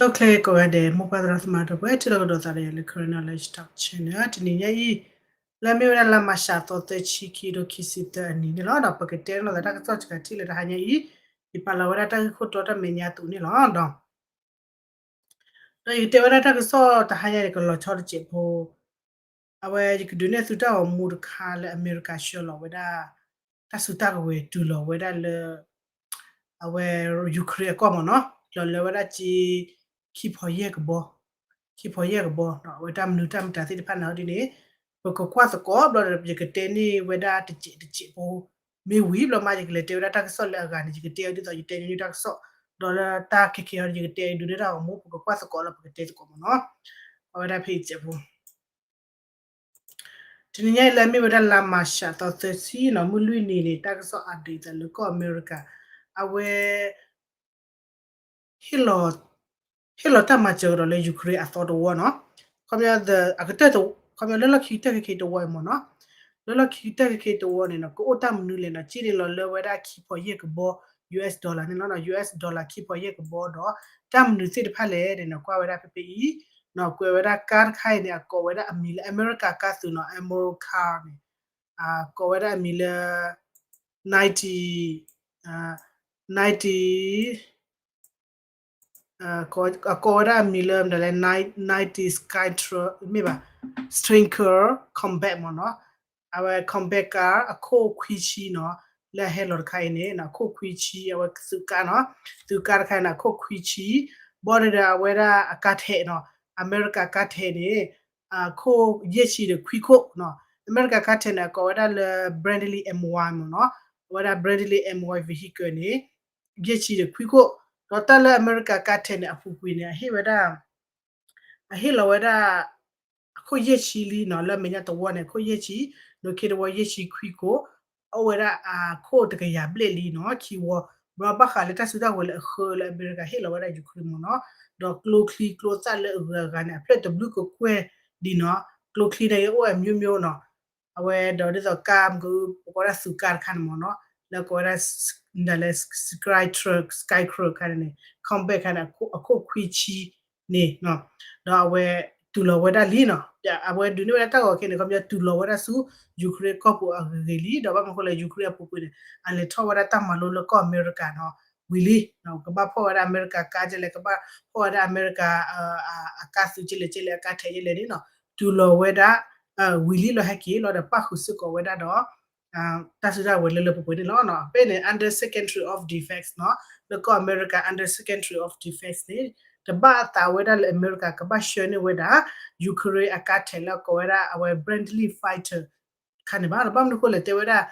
ဒီးချ့ကိးဂၤဒဲး မိၢ်ပၢ်သရၣ်သမါဒီပုၢ်ဝဲၢ် ထံၣ်လိာ်ကဒီးသးဒီးယၤလၢ Karen Knowledge Talk Channel တနံၤညါအံၤ လၢအမ့ၢ်ဝဲဒၣ်လါမၤရှးသီသၢဆံ ခံကထိခံဆံသၢအနံၤန့ၣ်လီၤ. ဒီးပကတဲလိာ်သးတၢ်ကစီၣ်စှၤထံၣ်လၢတဟါညါအံၤ ယပာ်လီၤဝဲဒၣ်တၢ်ဂ့ၢ်ခိၣ်တီတၢ်မဲာ်ညါအသိးန့ၣ်လီၤ. ဒီး ဒီးယကတဲဝဲဒၣ်တၢ်ကစီၣ်တဟါညါန့ၣ် ကလီၤဆီတစဲးဖိ, အဝဲယကဒုးနဲၣ်သုတၢ်ဂီၤမူတခါလၢအမဲရကၤဆှၢလီၤဝဲဒၣ် တၢ်စုတၢ်ကဝဲၤတုၤလီၤဝဲဒၣ်လၢ အဝဲ Ukraine အကီၢ်မ့ၢ်နီၤ, လီၤလၢဝဲဒၣ်က့ ခံဖီယဲၢ်ကဘီ, ခံဖီယဲၢ်ကဘီ, အဝဲတၢ်မနုၤတၢ်မတၤသ့ၣ်တဖၣ်န့ၣ်ဒ်န့ၣ် ပကကွၢ်သကိးဘျီဒီး ယကတဲန့ၢ်ဝဲဒၣ်တစဲးတစဲးဖိ မ့ၢ်ဝံၤဘျီမး ယကလဲၤတဲဝဲဒၣ်တၢ်ကစီၣ်လၢအဂၤန့ၣ် ယကတဲအီၤဒ်သိးယတဲညီနုၢ်တၢ်ကစီၣ်, ဒီးလၢတၢ်ခဲခဲအံၤ ယကတဲအီၤဒုးနဲၣ်တၢ်ဂီၤမူ ပကကွၢ်သကိးလီၤ ပကတဲသကိးမ့ၢ်နီၤ, အဝဲဒၣ်ဖဲအံၤစဲးဖိ တနံၤညါအံၤလၢအမ့ၢ်ဝဲဒၣ်လါမၤရှးသီသၢဆံနီၤ မုၢ်လွံၢ်နံၤန့ၣ် တၢ်ကစီၣ် update သးလၢကီၢ်အမဲရကၤ အဝဲ ဟ့ၣ်လီၤ ဟ့ၣ်လီၤတၢ်မၤစၢၤကဒီးလၢ Ukraine အသီတဝီနီၤ, ခီပညီ အကတၢၢ် ခီပညီလၢလီၢ်ခံကတၢၢ်ခဲခဲတဝီအံၤမ့ၢ်နီၤ, လၢလီၢ်ခံကတၢၢ်ခဲခဲတဝီန့ၣ်နီၤ ကအိၣ်တၢ်မနုၤလဲၣ်နီၤ က့န့ၣ်လီၤလၢဝဲဒၣ်ခံဖီယဲၢ်ကဘီ US dollar န့ၣ်လီၤ, US dollar ခံဖီယဲၢ်ကဘီဒီး တၢ်မနုၤသ့ၣ်တဖၣ်လဲၣ်န့ၣ်နီၤ ကွၢ်ဝဲဒၣ်ဖဲဖဲအံၤ နီၤ ကွဲးဝဲဒၣ်ကါတခါအံၤန့ၣ် အကိးဝဲဒၣ်အမံၤလၢ အမဲရကၤကါသုးနီၤ America န့ၣ် အကိးဝဲဒၣ်အမံၤလၢ ninety, ninety, အကိးဝဲဒၣ်အမံၤလၢ မတၤလဲၣ် ninety Skytrax မ့ၢ်ဘၣ် Stinger combat မ့ၢ်နီၤ, အဝဲ combat car အခိၣ်ခွံဆံနီၤ, လၢအဟဲလီၤတခါအံၤန့ၣ် အခိၣ်ခွံဆံ အဝဲသုးကါနီၤ, သုးကါတခါအံၤန့ၣ် အခိၣ်ခွံဆံ, ဘၣ်ဒီးအဝဲဒၣ်အကါထဲးနီၤ, အမဲရကၤကါထဲးန့ၣ် အခိၣ်ယဲၢ်ဆံဒီးခွံခိၣ်နီၤ, အမဲရကၤကါထဲးန့ၣ် အကိးဝဲဒၣ်လၢ Bradley M one မ့ၢ်နီၤ, အဝဲဒၣ် Bradley M one vehicle န့ၣ် ယဲၢ်ဆံဒီးခွံခိၣ်, ဒီးတၢ်လၢအမဲရကၤကါထဲးန့ၣ် အပူၤကွံာ်န့ၣ် အဟ့ၣ်ဝဲဒၣ် အဟ့ၣ်လီၤဝဲဒၣ် အခိၣ်ယဲၢ်ဆံလံနီၤ, လၢအမဲာ်ညါတဝီန့ၣ် အခိၣ်ယဲၢ်ဆံ, နီၢ်ခ့တဝီယဲၢ်ဆံခွံခိၣ်, အိၣ်ဝဲဒၣ်အခိၣ်တကယၤဘျဲၣ်လံနီၤ, ခံဝီ, ဘၣ်ဃးလၢတၢ်စုတၢ်ကဝဲၤလၢအဃၢလၢအမဲရကၤဟ့ၣ်လီၤဝဲဒၣ် Ukraine မ့ၢ်နီၤ, ဒီးကျိချံကျိသၣ်လၢအဂုၤအဂၤန့ၣ် အဖျၢၣ်တဘျုးကကွဲၢ်ဒံးနီၤ, ကျိချံန့ၣ်အိၣ်အမျိုးမျိုးနီၤ, အဝဲဒီးဒ်သိးကါမ့ၢ်က ပကိးဒၣ်သုးကါတခါန့ၣ်မ့ၢ်နီၤ, လၢကိးဝဲဒၣ် ဒ်လဲၣ် Skytrax, Skytrax ခါန့ၣ်န့ၣ် combat ခါန့ၣ် အခိၣ်ခွံဆံန့ၣ်, ဒီးအဝဲတုၤလီၤဝဲဒၣ်လံနီၤ, အဝဲဒုးန့ၢ်ဝဲဒၣ်တၢ်ဂီၤခဲန့ၣ် ခီပညီတုၤလီၤဝဲဒၣ်ဆူ Ukraine ကီၢ်ပူၤအဂ့ၤဂ့ၤလံ, ဒီးဘၣ်မနုၤဃိလဲၣ် Ukraine အပူၤကွံာ်န့ၣ် အလဲၤထီၣ်ဝဲဒၣ်တၢ်မၤလိလၢကီၢ်အမဲရကၤနီၤ, ဝံၤလံ, ကဘၣ်ဖီၣ်ဝဲဒၣ်အမဲရကၤကါကလဲၣ်, ကဘၣ်ဖီၣ်ဝဲဒၣ်အမဲရကၤ အကါသုးကလဲၣ်ကလဲၣ် အကါထဲးကလဲၣ်န့ၣ်နီၤ, တုၤလီၤဝဲဒၣ် ဝံၤလံလီၤဟဲက့ၤလီၤဒီးပၣ်ဃုာ်စ့ၢ်ကီးဝဲဒၣ်ဒီး တၢ်စုတၢ်ကဝဲၤလၢလၢပှဲၤပှဲၤန့ၣ်လီၤ. ဖဲန့ၣ် under Secretary of Defense နီၤ, လၢကီၢ်အမဲရကၤ under Secretary of Defense န့ၣ် တဘၣ်အသးဝဲဒၣ်လၢအမဲရကၤကဘၣ်ဆှၢန့ၢ်ဝဲဒၣ် Ukraine အကါထဲးလၢအကိးဝဲဒၣ်အဝဲ Bradley fighter တခါန့ၣ်ဘၣ်, ဘၣ်မနုၤဃိလဲၣ်တဲဝဲဒၣ်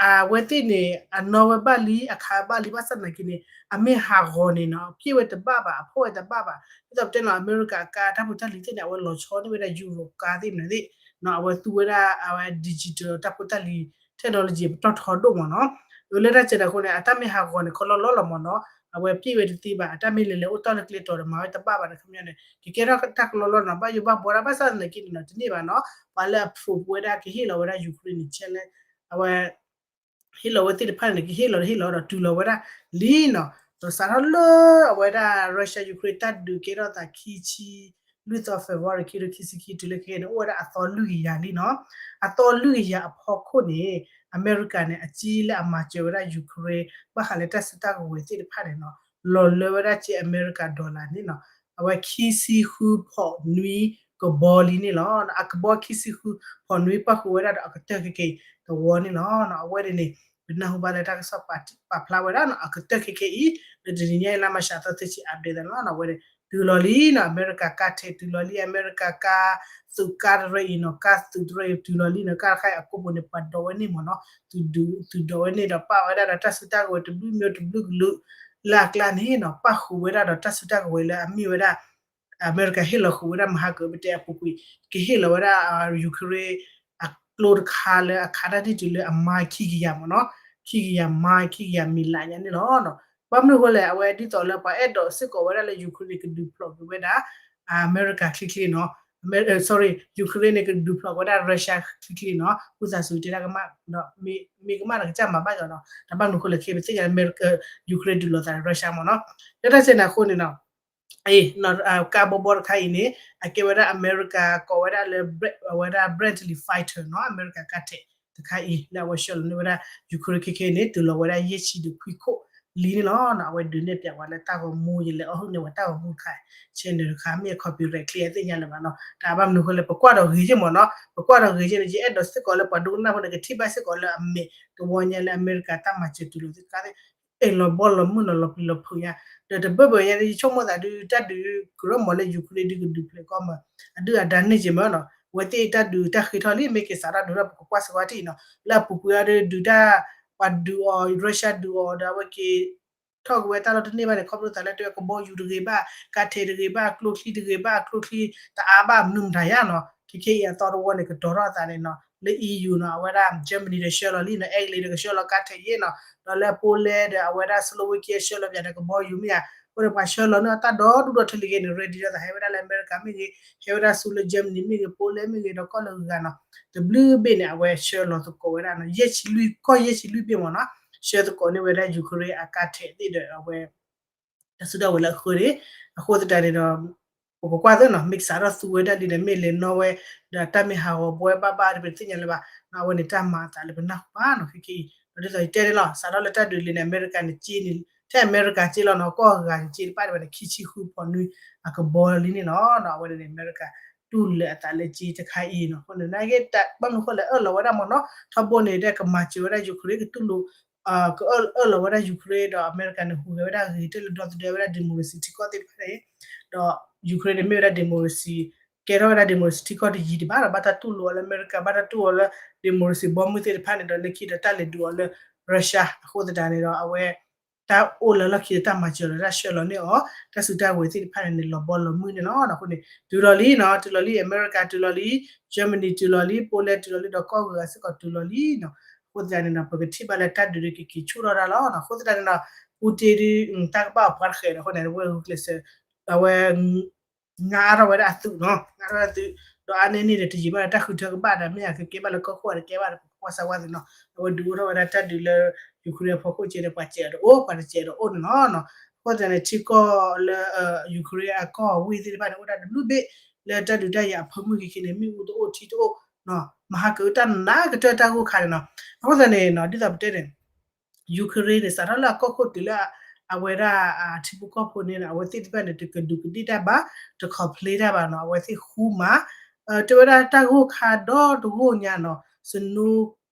အဝဲသ့ၣ်န့ၣ် အနီၢ်ဝဲဘၣ်လံ အခးဘၣ်လံ ဘၣ်ဆၣ်သနာ်က့န့ၣ် အမ့ၢ်ဟးဂီၤန့ၣ်နီၤ ပျဲဝဲတဘၣ်ဘၣ် အဖီၣ်ဝဲတဘၣ်ဘၣ်, ဒ်သိးပတဲနီၤ အမဲရကၤအကါတၢ်ဖိတၢ်လံၤသ့ၣ်န့ၣ် အဝဲလီၤဆီန့ၢ်ဝဲဒၣ် Europe ကါသ့ၣ်မနုၤသ့ၣ်နီၤ အဝဲသူဝဲဒၣ်အဝဲ digital တၢ်ဖိတၢ်လံၤ technology ပတီၢ်ထီဒိၣ်မ့ၢ်နီၤ, လၢတၢ်စဲးန့ၣ်အဃိန့ၣ် အတၢ်မ့ၢ်ဟးဂီၤန့ၣ် ခီလီၤလီၤလီၤမ့ၢ်နီၤ, အဝဲပျဲဝဲတသ့ဘၣ် အတၢ်မ့ၢ်လဲၤလဲၤအိၣ်တီၢ်လၢကျဲတီၤဒီး မၤဝဲတဘၣ်ဘၣ်ဒီး ခီပညီန့ၣ် ကကဲထီၣ်တၢ်ကလီလီၤနီၤ ဘၣ်ယိၣ်ဘၣ်ဘှီဒၣ် ဘၣ်ဆၣ်သနာ်က့န့ၣ်နီၤ တန့ၢ်ဘၣ်နီၤ, ပှၤလၢအ proof ဝဲဒၣ်ကဟ့ၣ်လီၤဝဲဒၣ် Ukraine န့ၣ် ဆဲလဲၣ် အဝဲ ဟ့ၣ်လီၤဝဲသ့ၣ်တဖၣ်န့ၣ် ကဟ့ၣ်လီၤဟ့ၣ်လီၤဒီးတုၤလီၤဝဲဒၣ်လံနီၤ, ဒီးစးထီၣ်လၢအဝဲဒၣ် Russia Ukraine တၢ်ဒုးကဲထီၣ်သးခံဆံ လွံၢ်သီ February ခံကထိခံဆံခံတုၤလၢခဲအံၤန့ၣ် အိၣ်ဝဲဒၣ်အသီလွံၢ်ကယၤလံနီၤ, အသီလွံၢ်ကယၤအဖီခိၣ်န့ၣ် အမဲရကၤန့ၣ် အစ့လၢအမၤစၢၤဝဲဒၣ် Ukraine ဘၣ်ဃးလၢတၢ်စုတၢ်ကဝဲၤသ့ၣ်တဖၣ်န့ၣ်နီၤ လီၤလၢဝဲဒၣ်က့အမဲရကၤ dollar န့ၣ်နီၤ, အဝဲခံဆံဃုဖီးနွံကဘီလံန့ၣ်လီၤ. အကဘီခံဆံဃုဖီးနွံပၣ်ဃုာ်ဝဲဒၣ်ဒီးအကတၢၢ်ခဲကဲအံၤတဝီန့ၣ်လီၤ. အဝဲန့ၣ်န့ၣ် ပနၢ်ဟူဘၣ်လၢတၢ်ကစီၣ်ပာ်ဖျါဝဲဒၣ်နီၤ အကတၢၢ်ခဲကဲအံၤ လၢတနံၤညါအံၤလါမၤရှးသီသၢဆံ update သးလီၤနီၤ. အဝဲန့ၣ် တုၤလီၤလံနီၤ အမဲရကၤကါထဲးတုၤလီၤလံ အမဲရကၤကါသုးကါတရၢအံၤနီၤ ကါသုးတရၢအံၤတုၤလီၤလံနီၤ ကါတခါအံၤအကိာ်ပူၤန့ၣ် ပှၤဒိးဝဲန့ၢ်မ့ၢ်နီၤ သုးဒိးဝဲန့ၢ်ဒီးပာ်ဝဲဒၣ်ဒီးတၢ်စုတၢ်ကဝဲၤတဘျုးမ့ၢ်တဘျုးကလုာ်လၢအကျါန့ၣ်နီၤ ပၣ်ဃုာ်ဝဲဒၣ်ဒီးတၢ်စုတၢ်ကဝဲၤလၢအမ့ၢ်ဝဲဒၣ် အမဲရကၤဟ့ၣ်လီၤဃုာ်ဝဲဒၣ်မဟါကၢၤပတဲအပူၤကွံာ် ကဟ့ၣ်လီၤဝဲဒၣ် Ukraine အကျိတခါလၢအခးတၢ်ဒ်တုၤလၢအမါခံကယၤမ့ၢ်နီၤ ခံကယၤမါခံကယၤမံၤလးညါန့ၣ်လီၤ. ဘၣ်မနုၤအဃိလဲၣ် အဝဲဒ်သိးလၢပှၤအဲၣ်ဒိးစ့ၢ်ကီးဝဲဒၣ်လၢ Ukraine န့ၣ် ကဒုးဖျိးက့ၤဝဲဒၣ် အမဲရကၤချ့ချ့နီၤ sorry Ukraine န့ၣ် ကဒုးဖျိးက့ၤဝဲဒၣ် Russia ချ့ချ့နီၤ ဝံသးစူၤတဲဒၣ်ကမၣ်ဒီး မ့ၢ်ကမၣ်ဒီးကစၢ်မၤဘၣ်ကီးနီၤ တဘၣ်မနုၤအဃိလဲၣ် ခဲပသ့ၣ်ညါ Ukraine ဒုးလိာ်သးဒီး Russia မ့ၢ်နီၤ လၢတၢ်စဲးန့ၣ်အဃိန့ၣ်နီၤ အ့ ကါဘီဘီတခါအံၤန့ၣ် အကဲဝဲဒၣ်အမဲရကၤကိးဝဲဒၣ်လၢ အဝဲဒၣ် Bradley fighter နီၤ အမဲရကၤကါထဲးတခါအံၤ လၢအဝဲဆှၢလီၤန့ၢ်ဝဲဒၣ် Ukraine ခဲခဲန့ၣ် တုၤလီၤဝဲဒၣ်ယဲၢ်ဆံဒီးခွံခိၣ်လံန့ၣ်လီၤ. အဝဲဒုးနဲၣ်ပၠးဝဲလၢတၢ်ဂီၤမူ ယလဲၤအီၣ်ဟုၣ်န့ၢ်ဝဲတၢ်ဂီၤမူတခါ channel တခါ မ့ၢ်အ copyright ချ့အသ့ၣ်ညါလၢၤဘၣ်နီၤ တၢ်ဘၣ်မနုၤဃိလဲၣ် ပကွၢ်ဒီးဂ့ၤက့မ့ၢ်နီၤ ပကွၢ်ဒီးဂ့ၤက့န့ၣ် ယအဲၣ်ဒိးစ့ၢ်ကီးလၢပှၤဒိကနၣ်ဖိန့ၣ် ကထံၣ်ဘၣ်စ့ၢ်ကီးလၢအမဲာ်တဝီညါလၢအမဲရကၤတၢ်မၤစၢၤတုၤလီၤသ့ၣ်တခါ အဲၣ်လီၤဘီလီၤမုၢ်နီၤ လီၤပျံၤလီၤဖုးညါ ဒီးတဘၢၣ်ဘၢၣ်ညါ ယဆိကမိၣ်သးဒုး တၢ်ဒုးကရၢမီၤလၢ Ukraine ဒုးကဒုးဖျဲးကီမး အဒုၣ်အဒါန့ၢ်က့မးနီၤ အဝဲသ့ၣ်တၢ်ဒုးတၢ်ဃ့ထီၣ်လံ မ့ၢ်က့ၤစးထီၣ်ဒုးထီၣ် ပကကွၢ်စ့ၢ်ကီးထံၣ်နီၤ လၢအပူၤကွံာ်အီၤဒုး ဒုးတၢ် ပှၤဒုးအီၤ Russia ဒုးအီၤဒီး အဝဲက့ၤထီၣ်က့ၤဝဲတၢ်လီၢ်တန့ၢ်ဘၣ်န့ၣ် ခီဖျိသးလၢတဲဝဲကဘီယူၤတဂ့ၤဘၣ် ကါထဲးတဂ့ၤဘၣ် ကျိချံတဂ့ၤဘၣ် ကျိချံတအါဘၣ် မနုၤမတၤယါနီၤ ခဲခဲအံၤအသီတဝီန့ၣ် ကတီၤထီၣ်အသးန့ၣ်နီၤ လၢ E U နီၤ အဝဲဒၣ် Germany ဒီးဆှၢလီၤလံနီၤ အဲကလံးဒီးကဆှၢလီၤကါထဲးယ့နီၤ ဒီးလၢ Poland ဒီးအဝဲဒၣ် Slovakia ဆှၢလီၤပၠးဒီးကဘီယူၤမ့ၢ်ဧါ အဃိန့ၣ်ပှၤဆှၢလီၤန့ၢ်အီၤတၢ်ဒီဒူၣ်ဒီထၢလံဂ့ၤန့ၣ် ready ဒီးသးဟဲဝဲဒၣ်လၢအမဲရကၤမ့ၢ်ဂ့ၤ ဟဲဝဲဒၣ်ဆူလၢ Germany မ့ၢ်ဂ့ၤ Poland မ့ၢ်ဂ့ၤ ဒီးကီၢ်လၢဂုၤဂၤနီၤ တဘျုးဘ့ၣ်န့ၣ် အဝဲဆှၢလီၤသကိးဝဲဒၣ်နီၤ ယဲၢ်ဆံလွံၢ် ကီၢ်ယဲၢ်ဆံလွံၢ်ဘ့ၣ်မးနီၤ ဆှၢသကိးန့ၢ်ဝဲဒၣ် Ukraine အကါထဲးသ့ၣ်ဒီးအဝဲ တၢ်စုတၢ်ဝဲၤလၢအဃၢၤန့ၣ် အဃိသတးန့ၣ်ဒီး ပကကွၢ်သ့နီၤ မ့ၢ်ကစးထီၣ်သူဝဲဒၣ်လံဒီး မ့ၢ်လဲၤနီၣ်ဝဲ ဒီးတၢ်မ့ၢ်ဟးဂီၤဘှဲဘၣ်ဘၣ်ဒီး ပတသ့ၣ်ညါလၢၤဘၣ်နီၤ အဝဲန့ၣ်တၢ်မၤအသးလၢပနၢ်ဟူဘၣ်နီၤ ခဲခဲအံၤ ဒီးဒ်သိးယတဲန့ၣ်လီၤ စးထီၣ်လၢတၢ်ဒုးလံန့ၣ် အမဲရကၤန့ၣ်က့န့ၣ် ထဲအမဲရကၤက့လီၤနီၤ ကီၢ်ဂၤန့ၣ်က့တဖၣ်န့ၣ်ဘၣ်န့ၣ် ခံဆံဃုဖီနွံ အကဘီလံန့ၣ်လီၤနီၤ အဝဲန့ၣ်န့ၣ် အမဲရကၤ တူၢ်လိာ်အသးလၢက့တခါအံၤနီၤ အဃိန့ၣ် နာ်က့ ဘၣ်မနုၤဃိလဲၣ် အၢၣ်လီၤဝဲဒၣ်မးနီၤ ထီဘိန့ၣ် တဲကမၤစၢၤဝဲဒၣ် Ukraine ကတူၢ်လိာ် ကအၢၣ်လီၤဝဲဒၣ် Ukraine ဒီးအမဲရကၤန့ၣ် ဟူးဂဲၤဝဲဒၣ်ဂ့ၤတၢၢ်လၢဒီသဒၢဝဲဒၣ် democracy ထံကီၢ်သ့ၣ်တဖၣ်န့ၣ် ဒီး Ukraine န့ၣ်မ့ၢ်ဝဲဒၣ် democracy ကဲထီၣ်ဝဲဒၣ် democracy ထံကီၢ်တယံၤတဘၣ်ဒီး ဘၣ်တၢ်တူၢ်လိာ်အီၤလၢအမဲရကၤ ဘၣ်တၢ်တူၢ်အီၤလၢ democracy ဘီမုၢ်သ့ၣ်တဖၣ်န့ၣ်ဒီး လၢခံဒီးတၢ်လဲၤဒုးအီၤလၢ Russia အဃိသတးန့ၣ်ဒီး အဝဲ တၢ်အိၣ်လၢလီၢ်ခံဒီးတၢ်မၤစၢၤလီၤ တၢ်ဆှၢလီၤန့ၢ်အီၤ တၢ်စုတၢ်ဝဲၤသ့ၣ်တဖၣ်န့ၣ်န့ၣ် လီၤဘီလီၤမုၢ်န့ၣ်လီၤ. အဃိန့ၣ် တုၤလီၤလံနီၤ တုၤလီၤလံ အမဲရကၤတုၤလီၤလံ Germany တုၤလီၤလံ Poland တုၤလီၤလံ ဒီးကီၢ်ဂုၤဂၤစ့ၢ်ကီးတုၤလီၤလံနီၤ. အဃိသတးန့ၣ်ဒီး ပကထံၣ်ဘၣ်လၢတၢ်ဒုးဒုးကက့ၤဆူၣ်ထီၣ်တၢ်လီၤ. အဃိသတးန့ၣ်ဒီး Putin ဒုး တၢ်ကဘၣ်အီၤပှၤတဃဲးဒီး အဃိန့ၣ် အဝဲဂုာ်ကျဲးစၢး အဝဲ ငါအါထီၣ်ဝဲဒၣ်အသုးနီၤ ငါအါထီၣ်ဝဲဒၣ်သုး ဒီးအါန့ၢ်န့ၣ်ဒီးတယံာ်ဘၣ်ဒီးတၢ်ဃုထၢကဘၣ်ဒီး မ့ၢ်အကကဲဘၣ်လၢကီၢ်ခိၣ်အတကဲဘၣ်ဒီး ပကကွၢ်စၢၤဝဲသ့ၣ်နီၤ. အဝဲဒုးအိၣ်ထီၣ်ဝဲဒၣ်တၢ်ဒုးလၢ Ukraine အဖီခိၣ်ကဲဒီး ပှၤစဲးအီၤတအိၣ် ပှၤတစဲးအီၤတအိၣ်န့ၣ်လီၤ. အဃိသတးန့ၣ် ထံကီၢ်လၢ Ukraine အကီၢ်ဝ့ၢ်သ့ၣ်တဖၣ်န့ၣ် အိၣ်ဒၣ်တဘျုးဘ့ၣ် လၢတၢ်ဒုးတၢ်ယၤအဖၢမုၢ်ခံခံန့ၣ် မ့ၣ်အူတအိၣ်ထံတအိၣ် မၤဟးကၢတၢ်နးကတၢၢ်တၢ်ဂိၢ်ခါန့ၣ်နီၤ. အဃိသတးန့ၣ်နီၤ ဒ်သိးပတဲန့ၣ် Ukraine န့ၣ် စးထီၣ်လၢအကီၢ်ခိၣ်တုၤလၢ အဝဲဒၣ် ထံဖိကီၢ်ဖိန့ၣ် အဝဲသ့ၣ်တဖၣ်န့ၣ် တကဒူးကဒ့ၣ်တၢ်ဘၣ် တ complain တၢ်ဘၣ်နီၤ အဝဲသ့ၣ်ဃူမၤ တဲဝဲဒၣ်တၢ်ဂိၢ်ခါဒီတဂိၢ်ညါနီၤ snow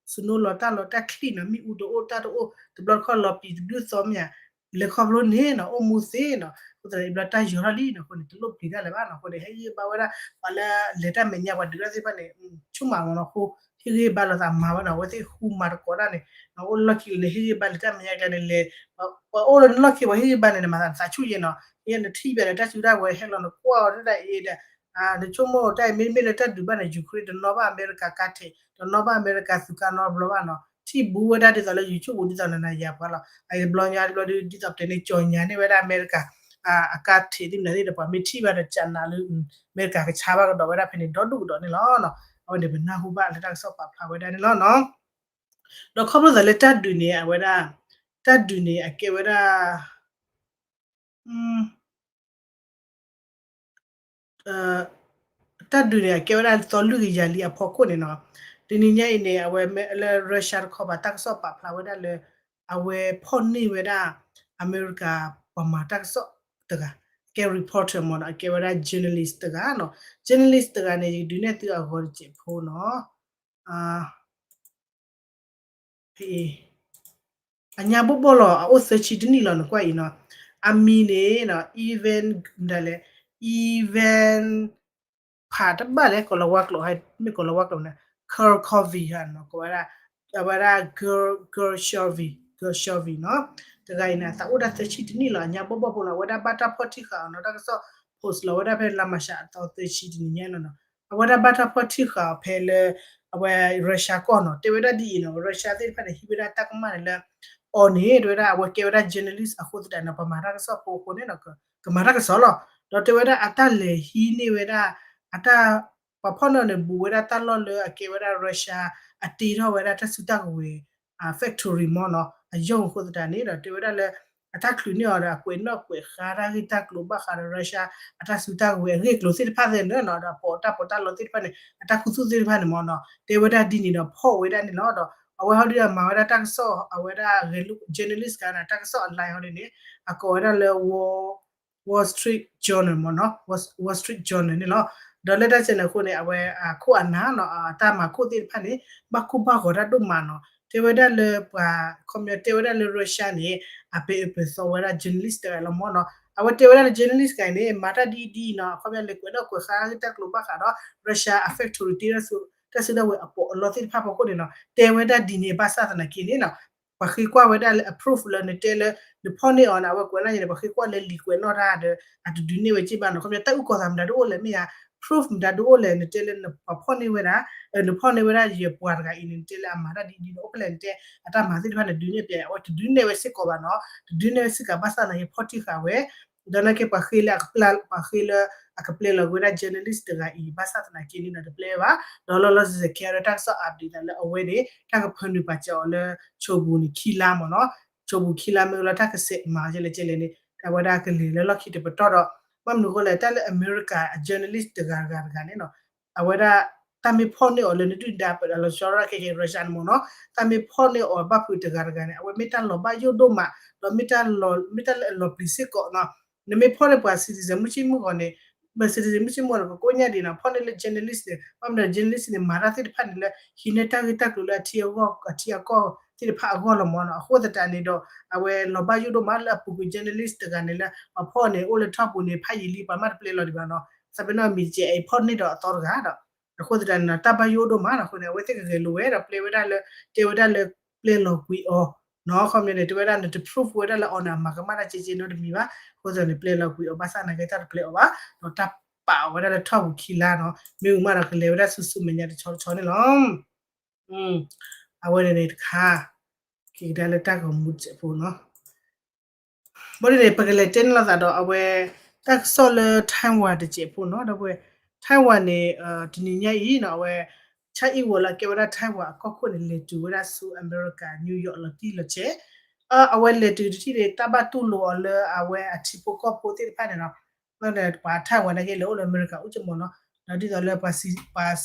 လီၤတၢ်လီၤတၢ်ချံၣ်နီၤ မ့ၣ်အူတအိၣ်တၢ်တအိၣ် တဘျီတခီၣ်လီၤပျံၤတဘျုးသီမ့ၢ်ဧါ လဲၤခီဖျိန့ၣ်နီၤ အိၣ်မူသ့နီၤ. အဃိသတးန့ၣ် ဘျီတၢ်ယီၤထီၣ်လံနီၤ အဃိန့ၣ် တလိၣ်ပျံၤတၢ်လၢၤဘၣ်နီၤ. အဃိန့ၣ် ဟ့ၣ်ဂံၢ်ဘါဝဲဒၣ် ပှၤလၢလဲၤတၢ်မဲာ်ညါ ပှၤဒုးတၢ်သ့ၣ်တဖၣ်န့ၣ် ဆူၣ်မးမးနီၤ အဃိ ဟ့ၣ်ဂံၢ်ဘါလိာ်သးမၤဝဲနီၤ အဝဲသ့ၣ်ဃူမၤတကိးတၢ်န့ၣ် အိၣ်လီၢ်ခံလဲၤဟ့ၣ်ဂံၢ်ဘါလဲၤတၢ်မဲာ်ညါကျဲန့ၣ်လဲၤ ပှၤအိၣ်လၢနလီၢ်ခံပှၤဟ့ၣ်ဂံၢ်ဘါန့ၣ် နမၤသးနသးဆူၣ်ယဲနီၤ ယဲနထံၣ်ဘၣ်ဒီးတၢ်စုတၢ်ဝဲၤဟဲလီၤနကွၢ်အီၤတဒၣ်အံၤဒီး နဆိကမိၣ်တၢ်အံၤမ့မ့ၢ်လၢတၢ်ဒုးဘၣ်န့ၣ် Ukraine တနီၣ်ဘၣ်အမဲရကၤကါထဲး တနီၣ်ဘၣ်အမဲရကၤသုးကါနီတဘျီဘၣ်နီၤ ထံၣ်ဘူးဝဲဒၣ်ဒ်သိးလၢ YouTube ဒ်သိးနနၤယၤပှၤလီၤ. အအံၤတဘျီညါတဘျီဒုး ဒ်သိးပတဲန့ၣ် ကၠီၤညါန့ၢ်ဝဲဒၣ်အမဲရကၤ အကါထဲးသ့ၣ်မနုၤသ့ၣ်ဒီး ပှၤမ့ၢ်ထံၣ်ဘၣ်ဒီးကနၤလၢ အမဲရကၤကဆါဘၣ်ကဒီးဝဲဒၣ်ဖဲန့ၣ် ဒီဒူၣ်ကဒီးန့ၣ်လီၤ. အဝဲန့ၣ်ပနၢ်ဟူဘၣ်လၢတၢ်ကစီၣ်ပာ်ဖျါဝဲဒၣ်န့ၣ်လီၤနီၤ. ဒီးခီဖျိသးလၢတၢ်ဒုးန့ၣ် အဝဲဒၣ် တၢ်ဒုးန့ၣ် အကဲဝဲဒၣ် တၢ်ဒုးန့ၣ် အကဲဝဲဒၣ်သီလွံၢ်ကယၤလံအဖီခိၣ်န့ၣ်နီၤ. တနံၤညါအံၤန့ၣ် အဝဲလၢ Russia တခီပၤ တၢ်ကစီၣ်ပာ်ဖျါဝဲဒၣ်လၢ အဝဲဖီၣ်န့ၢ်ဝဲဒၣ် အမဲရကၤပှၤမၤတၢ်ကစီၣ်တဂၤ ကဲ reporter မ့ၢ်နီၤ အကဲဝဲဒၣ် journalist တဂၤနီၤ. journalist တဂၤန့ၣ် ယကဒုးနဲၣ်သုအဂီၤတစဲးဖိနီၤ. အညါဘီၣ်ဘီၣ်လီၤ အအိၣ်သၢဆံတနံၣ်လီၤ နကွၢ်အံၤနီၤ. အမံၤန့ၣ် Evan မတၤလဲၣ် Evan ဖးတဘၣ်လဲၣ် ကိးလီၤဝါကျိာ် မ့ၢ်ကိးလီၤဝါကျိာ်န့ၣ် Kurkov နီၤ ကိးဝဲဒၣ် အဝဲဒၣ် Gershkovy Gershkovy နီၤ. တဂၤအံၤန့ၣ် အသးအိၣ်ဒၣ်သၢဆံတနံၣ်လီၤ အညါဘီၣ်ဘီၣ်ဖိလီၤ အဝဲဒၣ်ဘၣ်တၢ်ဖီၣ်ထံၣ်ဃာ်အီၤနီၤ တၢ်ကစီၣ် post လီၤဝဲဒၣ်ဖဲလါမၤရှးအသီသၢဆံတနံၤညါနီၤ. အဝဲဒၣ်ဘၣ်တၢ်ဖီၣ်ထံၣ်ဃာ်အီၤဖဲလၢ အဝဲ Russia ကီၢ်နီၤ တဲဝဲဒၣ်ဒ်အံၤနီၤ Russia သ့ၣ်တဖၣ်န့ၣ် ဟံးဝဲဒၣ်တၢ်ကမၣ်န့ၣ်လၢ အီၤန့ၣ် တဲဝဲဒၣ်အဝဲကဲဝဲဒၣ် journalist အဃိသတးန့ၣ် ပှၤမၤတၢ်ကစီၣ်ဖိအဃိန့ၣ် ကမၤတၢ်ကစီၣ်လီၤ. ဒီးတဲဝဲဒၣ်အတၢ်လဲၤဟံးန့ၢ်ဝဲဒၣ် အတၢ် ပှၤဖီၣ်န့ၢ်န့ၣ် ဘူးဝဲဒၣ်တၢ်လီၢ်လၢအကဲဝဲဒၣ် Russia အတ့ထီၣ်ဝဲဒၣ်တၢ်စုတၢ်ကဝဲၤ factory မ့ၢ်နီၤ အယိာ်အဃိသတးန့ၣ်ဒီး တဲဝဲဒၣ်လၢ အတၢ်ချုးန့ၢ်အီၤဒီး အကွဲးနီၣ်ကွဲးဃါတၢ်ဂ့ၢ်တၢ်ကျိၤဘၣ်ဃးဒီး Russia အတၢ်စုတၢ်ကဝဲၤအဂ့ၢ်အကျိၤသ့ၣ်တဖၣ်သ့ၣ်န့ၣ်နီၤ, ဒီးအပိာ်တၢ်ပီးတၢ်လီသ့ၣ်တဖၣ်န့ၣ် အတၢ်ခူသူၣ်သ့ၣ်တဖၣ်န့ၣ်မ့ၢ်နီၤ, တဲဝဲဒၣ်ဒ်န့ၣ်ဒီး ဖီၣ်ဝဲဒၣ်န့ၣ်လီၤ. ဒီးအဝဲဟီဒုဒီးမၤဝဲဒၣ်တၢ်ကစီၣ် အဝဲဒၣ်ဂဲၤလိ journalist တဂၤန့ၣ် တၢ်ကစီၣ်အ line ဟီဒ်န့ၣ် အကိးဝဲဒၣ်လၢ Wall Street Journal မ့ၢ်နီၤ, Wall Street Journal န့ၣ်လီၤ. ဒီးလၢတၢ်စဲန့ၣ်အဃိန့ၣ် အဝဲအခိၣ်အနၢ်နီၤ အတၢ်မၤခိၣ်သ့ၣ်တဖၣ်န့ၣ် ဘၣ်ကိၢ်ဘၣ်ဂီၤတၢ်ဒိၣ်မးနီၤ, တဲဝဲဒၣ်လၢပှၤ ခီပညီတဲဝဲဒၣ်လၢ Russia န့ၣ် အပာ်အၢပာ်သီဝဲဒၣ် journalist တဂၤလီၤမ့ၢ်နီၤ. အဝဲတဲဝဲဒၣ်လၢ journalist တဂၤန့ၣ် မၤတၢ်ဒ်အံၤဒ်အံၤနီၤ, အခီပညီလဲၤကွဲးနီၣ်ကွဲးဃါတၢ်ဂ့ၢ်တၢ်ကျိၤဘၣ်ဃးဒီး Russia အ factory တ့တၢ်စု တၢ်စုတၢ်ဝဲၤအပိာ်အလီသ့ၣ်တဖၣ်ဖီခိၣ်န့ၣ်နီၤ, တဲဝဲဒၣ်ဒ်န့ၣ်ဘၣ်ဆၣ်သနာ်က့န့ၣ်နီၤ ပှၤဃ့ကွၢ်ဝဲဒၣ်လၢအ proof လၢနတဲလၢ နဖီၣ်န့ၢ်အီၤန့ၣ် အဝဲကွဲးနီၣ်န့ၣ် ပှၤဃ့ကွၢ်လၢလံာ်ကွဲးနီၣ်တၢ်ဒီး အတဒုးနဲၣ်ဝဲက့ဘၣ်နီၤ, ခီပညီတၢ်အုၣ်ကီၤသးမတၤဒုးအိၣ်လဲၣ်မ့ၢ်ဧါ, proof မတၤဒုးအိၣ်လဲၣ် နတဲလၢနပှၤဖီၣ်န့ၢ်ဝဲဒၣ် နဖီၣ်န့ၢ်ဝဲဒၣ်ယပှၤတဂၤအံၤန့ၣ် နတဲလၢအမၤတၢ်ဒ်အံၤဒ်အံၤဒီး အိၣ်ဖဲလဲၣ် နတဲအတၢ်မၤသ့ၣ်တဖၣ်န့ၣ် ဒုးနဲၣ်ပျဲ အဝဲတဒုးနဲၣ်ဝဲစ့ၢ်ကီးဘၣ်နီၤ, တဒုးနဲၣ်ဝဲစ့ၢ်ကီးဘၣ်ဆၣ်သနာ်က့ ဖီၣ်တံၢ်ဃာ်ဝဲ ဒီးနာ်က့ပှၤဃ့လၢအကပျဲ ပှၤဃ့လၢအကပျဲလီၤကွံာ်ဝဲဒၣ် journalist တဂၤအံၤ ဘၣ်ဆၣ်သနာ်က့န့ၣ်ဒီးတပျဲဘၣ်, ဒီးလီၤလီၤဆဲးဆဲးခဲအံၤဒီးတၢ်ကစီၣ် update သးလၢအဝဲန့ၣ် တၢ်ကဖၢနုာ်ပာ်စၢၤအီၤလၢ ဆိပူၤန့ၣ်ခံလါမ့ၢ်နီၤ, ဆိပူၤခံလါမ့ၢ်လီၤ တၢ်ကဆဲးမၤကလဲၣ်ကလဲၣ်န့ၣ် အဝဲဒၣ်ကလဲၤလၢလီၢ်ခံတပတီၢ်ဒီး ဘၣ်မနုၤအဃိလဲၣ် တၢ်လၢအမဲရကၤ အ journalist တဂၤတဂၤတဂၤန့ၣ်နီၤ အဝဲဒၣ် တၢ်မ့ၢ်ဖီၣ်န့ၢ်အီၤလၢနဒုၣ်ဒါပလီၤဆီဒၣ်ခဲကဲ Russia န့ၣ်မ့ၢ်နီၤ, တၢ်မ့ၢ်ဖီၣ်န့ၢ်အီၤဘၣ်ဖုးတဂၤတဂၤန့ၣ် အဝဲမ့ၢ်တၢ်လီၤဘၣ်ယိၣ်ဒိၣ်မး, ဒီးမ့ၢ်တၢ်လီၤ မ့ၢ်တၢ်လၢအလီၤပျံၤစ့ၢ်ကီးနီၤ, နမ့ၢ်ဖီၣ်န့ၢ်ပှၤ citizen မုၢ်ဆ့ၣ်မုၢ်ဂီၤန့ၣ် ပှၤ citizen မုၢ်ဆ့ၣ်မုၢ်ဂီၤန့ၣ် ကကိးညါဒံးနီၤ, ဖီၣ်န့ၢ်လၢ journalist န့ၣ် ဘၣ်မနုၤ journalist န့ၣ် မၤတၢ်သ့ၣ်တဖၣ်န့ၣ်လၢ ဟံးန့ၢ်တၢ်ဂ့ၢ်တၢ်ကျိၤလၢအထံအကီၢ် အထံအကီၢ်သ့ၣ်တဖၣ်အဂီၢ်လီၤမ့ၢ်နီၤ, အဃိသတးန့ၣ်ဒီး အဝဲလီၤဘၣ်ယိၣ်ဒိၣ်မးလၢအပူၤကွံာ် journalist တဂၤန့ၣ်လၢ ပှၤဖီၣ်န့ၣ် အိၣ်လၢထီၣ်ပူၤန့ၣ် ဖးယံာ်လံ ပှၤမ့ၢ်တပျဲလီၤဒံးဘၣ်နီၤ, သးပ့ၤနီၣ်မံၤကဲအံၤဖီၣ်န့ၢ်ဒီးအသီတဂၤဒီး အဃိသတးန့ၣ်နီၤ တၢ်ဘၣ်ယိၣ်ဒိၣ်မးနီၤ, အဃိန့ၣ် အဝဲသ့ၣ်ကဂဲၤလိာ်ဝဲဒီးပျဲဝဲဒၣ်လၢ တဲဝဲဒၣ်လၢ ပျဲလီၤကွံာ်အီၤနီၤ, ခီပညီန့ၣ် တဲဝဲဒၣ်နတ proof ဝဲဒၣ်လၢအီၤန့ၣ် အမၤကမၣ်တၢ်ကဲကဲနီတမံၤဘၣ်, အဃိသတးန့ၣ် ပျဲလီၤကွံာ်အီၤ ဘၣ်ဆၣ်သနာ်က့တၢ်တပျဲအီၤဘၣ်, ဒီးတၢ်ပာ်အီၤဝဲဒၣ်လၢထီၣ်ပူၤခံလါနီၤ, မ့ၢ်ဝံၤမးဒီးကလဲၤဝဲဒၣ်ဆူဆူမဲာ်ညါတဆီတဆီန့ၣ်လီၤ. အဝဲန့ၣ်န့ၣ်တခါ က့ၤကဒါလၢတၢ်ဂီၤမူတစဲးဖိနီၤ, ဘၣ်ဒ်န့ၣ် ပကလဲၤတဲန့ၣ်လိာ်သးဒီးအဝဲ တၢ်ကစီၣ်လၢ Taiwan တစဲးဖိနီၤ, ဒီးပဝဲ Taiwan န့ၣ် တနံၤညါအံၤနီၤ အဝဲ China လၢအကဲဝဲဒၣ် Taiwan အကီၢ်ခိၣ်န့ၣ် လဲၤတုၤဝဲဒၣ်ဆူအမဲရကၤ New York လီၤတံၢ်လီၤဆဲး, အဝဲလဲၤတုၤတထံၣ်န့ၣ် တၢ်ဘၣ်တူၢ်လိာ်အီၤလၢအဝဲအထံဖိကီၢ်ဖိသ့ၣ်တဖၣ်န့ၣ်နီၤ, ပှၤ Taiwan နာ်က့လဲၤအိၣ်လၢအမဲရကၤအိၣ်က့မ့ၢ်နီၤ, ဒီးဒ်သိးလၢပှၤ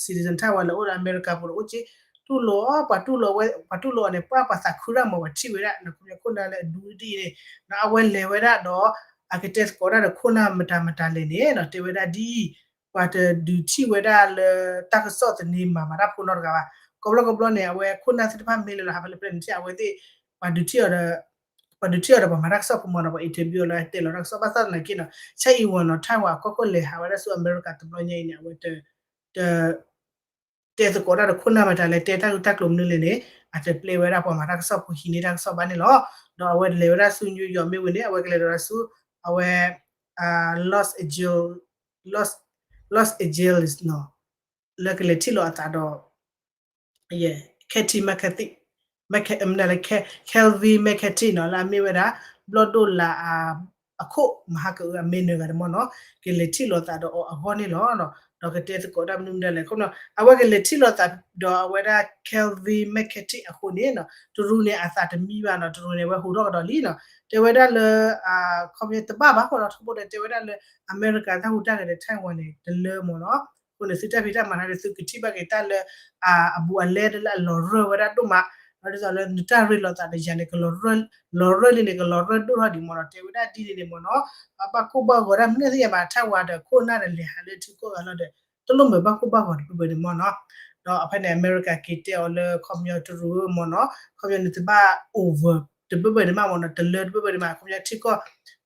citizen Taiwan လဲၤအိၣ်လၢအမဲရကၤပူၤဒီးအိၣ်က့ တူၢ်လိာ်အီၤ ပှၤတူၢ်လိာ်ဝဲ ပှၤတူၢ်လိာ်အီၤန့ၣ် ပှၤပှၤသးခုဒၣ်မး ပှၤထံၣ်ဝဲဒၣ် နခီပညီခိၣ်နၢ်လၢအဒူဒ်အံၤန့ၣ် ဒီးအဝဲလဲၤဝဲဒၣ်ဒီး အကတဲသကိးတၢ်ဒီးခိၣ်နၢ်မတၤမတၤလဲၣ်န့ၣ်ဒီး တဲဝဲဒၣ်ဒ်အံၤ ပှၤတဒုးထံၣ်ဝဲဒၣ်လၢတၢ်ကစီၣ်သန့မၤမၤတၢ်ဖိနီတဂၤဘၣ်. ကိးဘျီကိးဘျီန့ၣ် အဝဲခိၣ်နၢ်သ့ၣ်တဖၣ်မ့ၢ်လဲၤလီၤဟးဖဲလဲၣ်ဖဲလဲၣ်န့ၣ် အဝဲသ့ၣ် ပှၤဒုးထံၣ်အီၤဒီး ပှၤဒုးထံၣ်အီၤဒီးပှၤမၤတၢ်ကစီၣ်ဖိမ့ၢ်နီၤ ပှၤ interview အီၤလၢတဲလီၤတၢ်ကစီၣ် ဘၣ်ဆၣ်သနာ်က့နီၤ ဆၢအံၤဝီၤနီၤ Taiwan အကီၢ်ခိၣ်လဲၤဟးဝဲဒၣ်ဆူအမဲရကၤတဘျီညါအံၤန့ၣ် အဝဲတ တဲသကိးတၢ်ဒီးခိၣ်နၢ်မတၤလဲၣ် တဲတၢ်ဂ့ၢ်တၢ်ကျိၤမနုၤလဲၣ်န့ၣ် အတပျဲဝဲဒၣ်ပှၤမၤတၢ်ကစီၣ်ဖိဟံးန့ၢ်တၢ်ကစီၣ်ဘၣ်န့ၣ်လီၤ. ဒီးအဝဲလဲၤဝဲဒၣ်ဆူ New York မ့ၢ်ဝံၤန့ၣ် အဝဲကလဲၤဒီးဆူ အဝဲ Los Angeles Los Angeles နီၤ လၢကလဲၤထံၣ်လိာ်အသးဒီး Katie McCarthy မနုၤလဲၣ် Kevin McCarthy နီၤ လၢအမ့ၢ်ဝဲဒၣ် ဘျီၣ်ဒိၣ်လး အခိၣ်မဟါကအု အမ့ၢ်နၢၤဂၤတမ့ၢ်နီၤ ကလဲၤထံၣ်လိာ်သးဒီးအီၤအဂီၢ်န့ၣ်လီၤ. ဒီးကတဲသကိးတၢ်မနုၤမနုၤလဲၣ် အဝဲကလဲၤထံၣ်လိာ်သးဒီးအဝဲဒၣ် Kevin McCarthy အဃိန့ၣ်နီၤ တရူးန့ၣ်အသးတမံဘၣ်နီၤ တရူးန့ၣ် အဝဲဟူးထီၣ်ကဒီးလံနီၤ တဲဝဲဒၣ်လၢ ခီပညီတဘၣ်ဘၣ်ဃိနီၤ ထီဘိဒီးတဲဝဲဒၣ်လၢ အမဲရကၤတၢ်ဟူးတၢ်ဂဲၤဒီး Taiwan န့ၣ် တလၢမ့ၢ်နီၤ အဃိန့ၣ် သုတၢ်ဖံးတၢ်မၤန့ၣ်ဒီး သုကထံၣ်ဘၣ်က့ၤတၢ်လၢ အဘူးအလဲလၢအလီၤရၢၢ်ဝဲဒၣ်ဒိၣ်မး ဒီးဒ်သိးလၢနတၢ်ရ့လိာ်သးဒီးယၤန့ၣ် လီၤရၢၢ်လံန့ၣ် ကလီၤရၢၢ်ဒိၣ်ထီၣ်ဒံးမ့ၢ်နီၤ တဲဝဲဒၣ်ဒ်န့ၣ်န့ၣ်မ့ၢ်နီၤ ဘၣ်ကိၢ်ဘၣ်ဂီၤတၢ်မနုၤသ့ၣ်ညါဘၣ် Taiwan ဒီးခိၣ်နၢ်ဒီးလဲၤဟးလၢထံကီၢ်ဂၤလီၤဒီး တလိၣ်မ့ၢ်ဘၣ်ကိၢ်ဘၣ်ဂီၤတဘျီဘျီန့ၣ်မ့ၢ်နီၤ ဒီးဖဲန့ၣ် အမဲရကၤက့ၤတဲအီၤလၢ ခီပညီတရူးမ့ၢ်နီၤ ခီပညီန့ၣ်တဘၣ် over တဘျီဘျီန့ၣ်မ့ၢ်နီၤ တလၢတဘျီဘျီန့ၣ်မ့ၢ် ခီပညီထံကီၢ်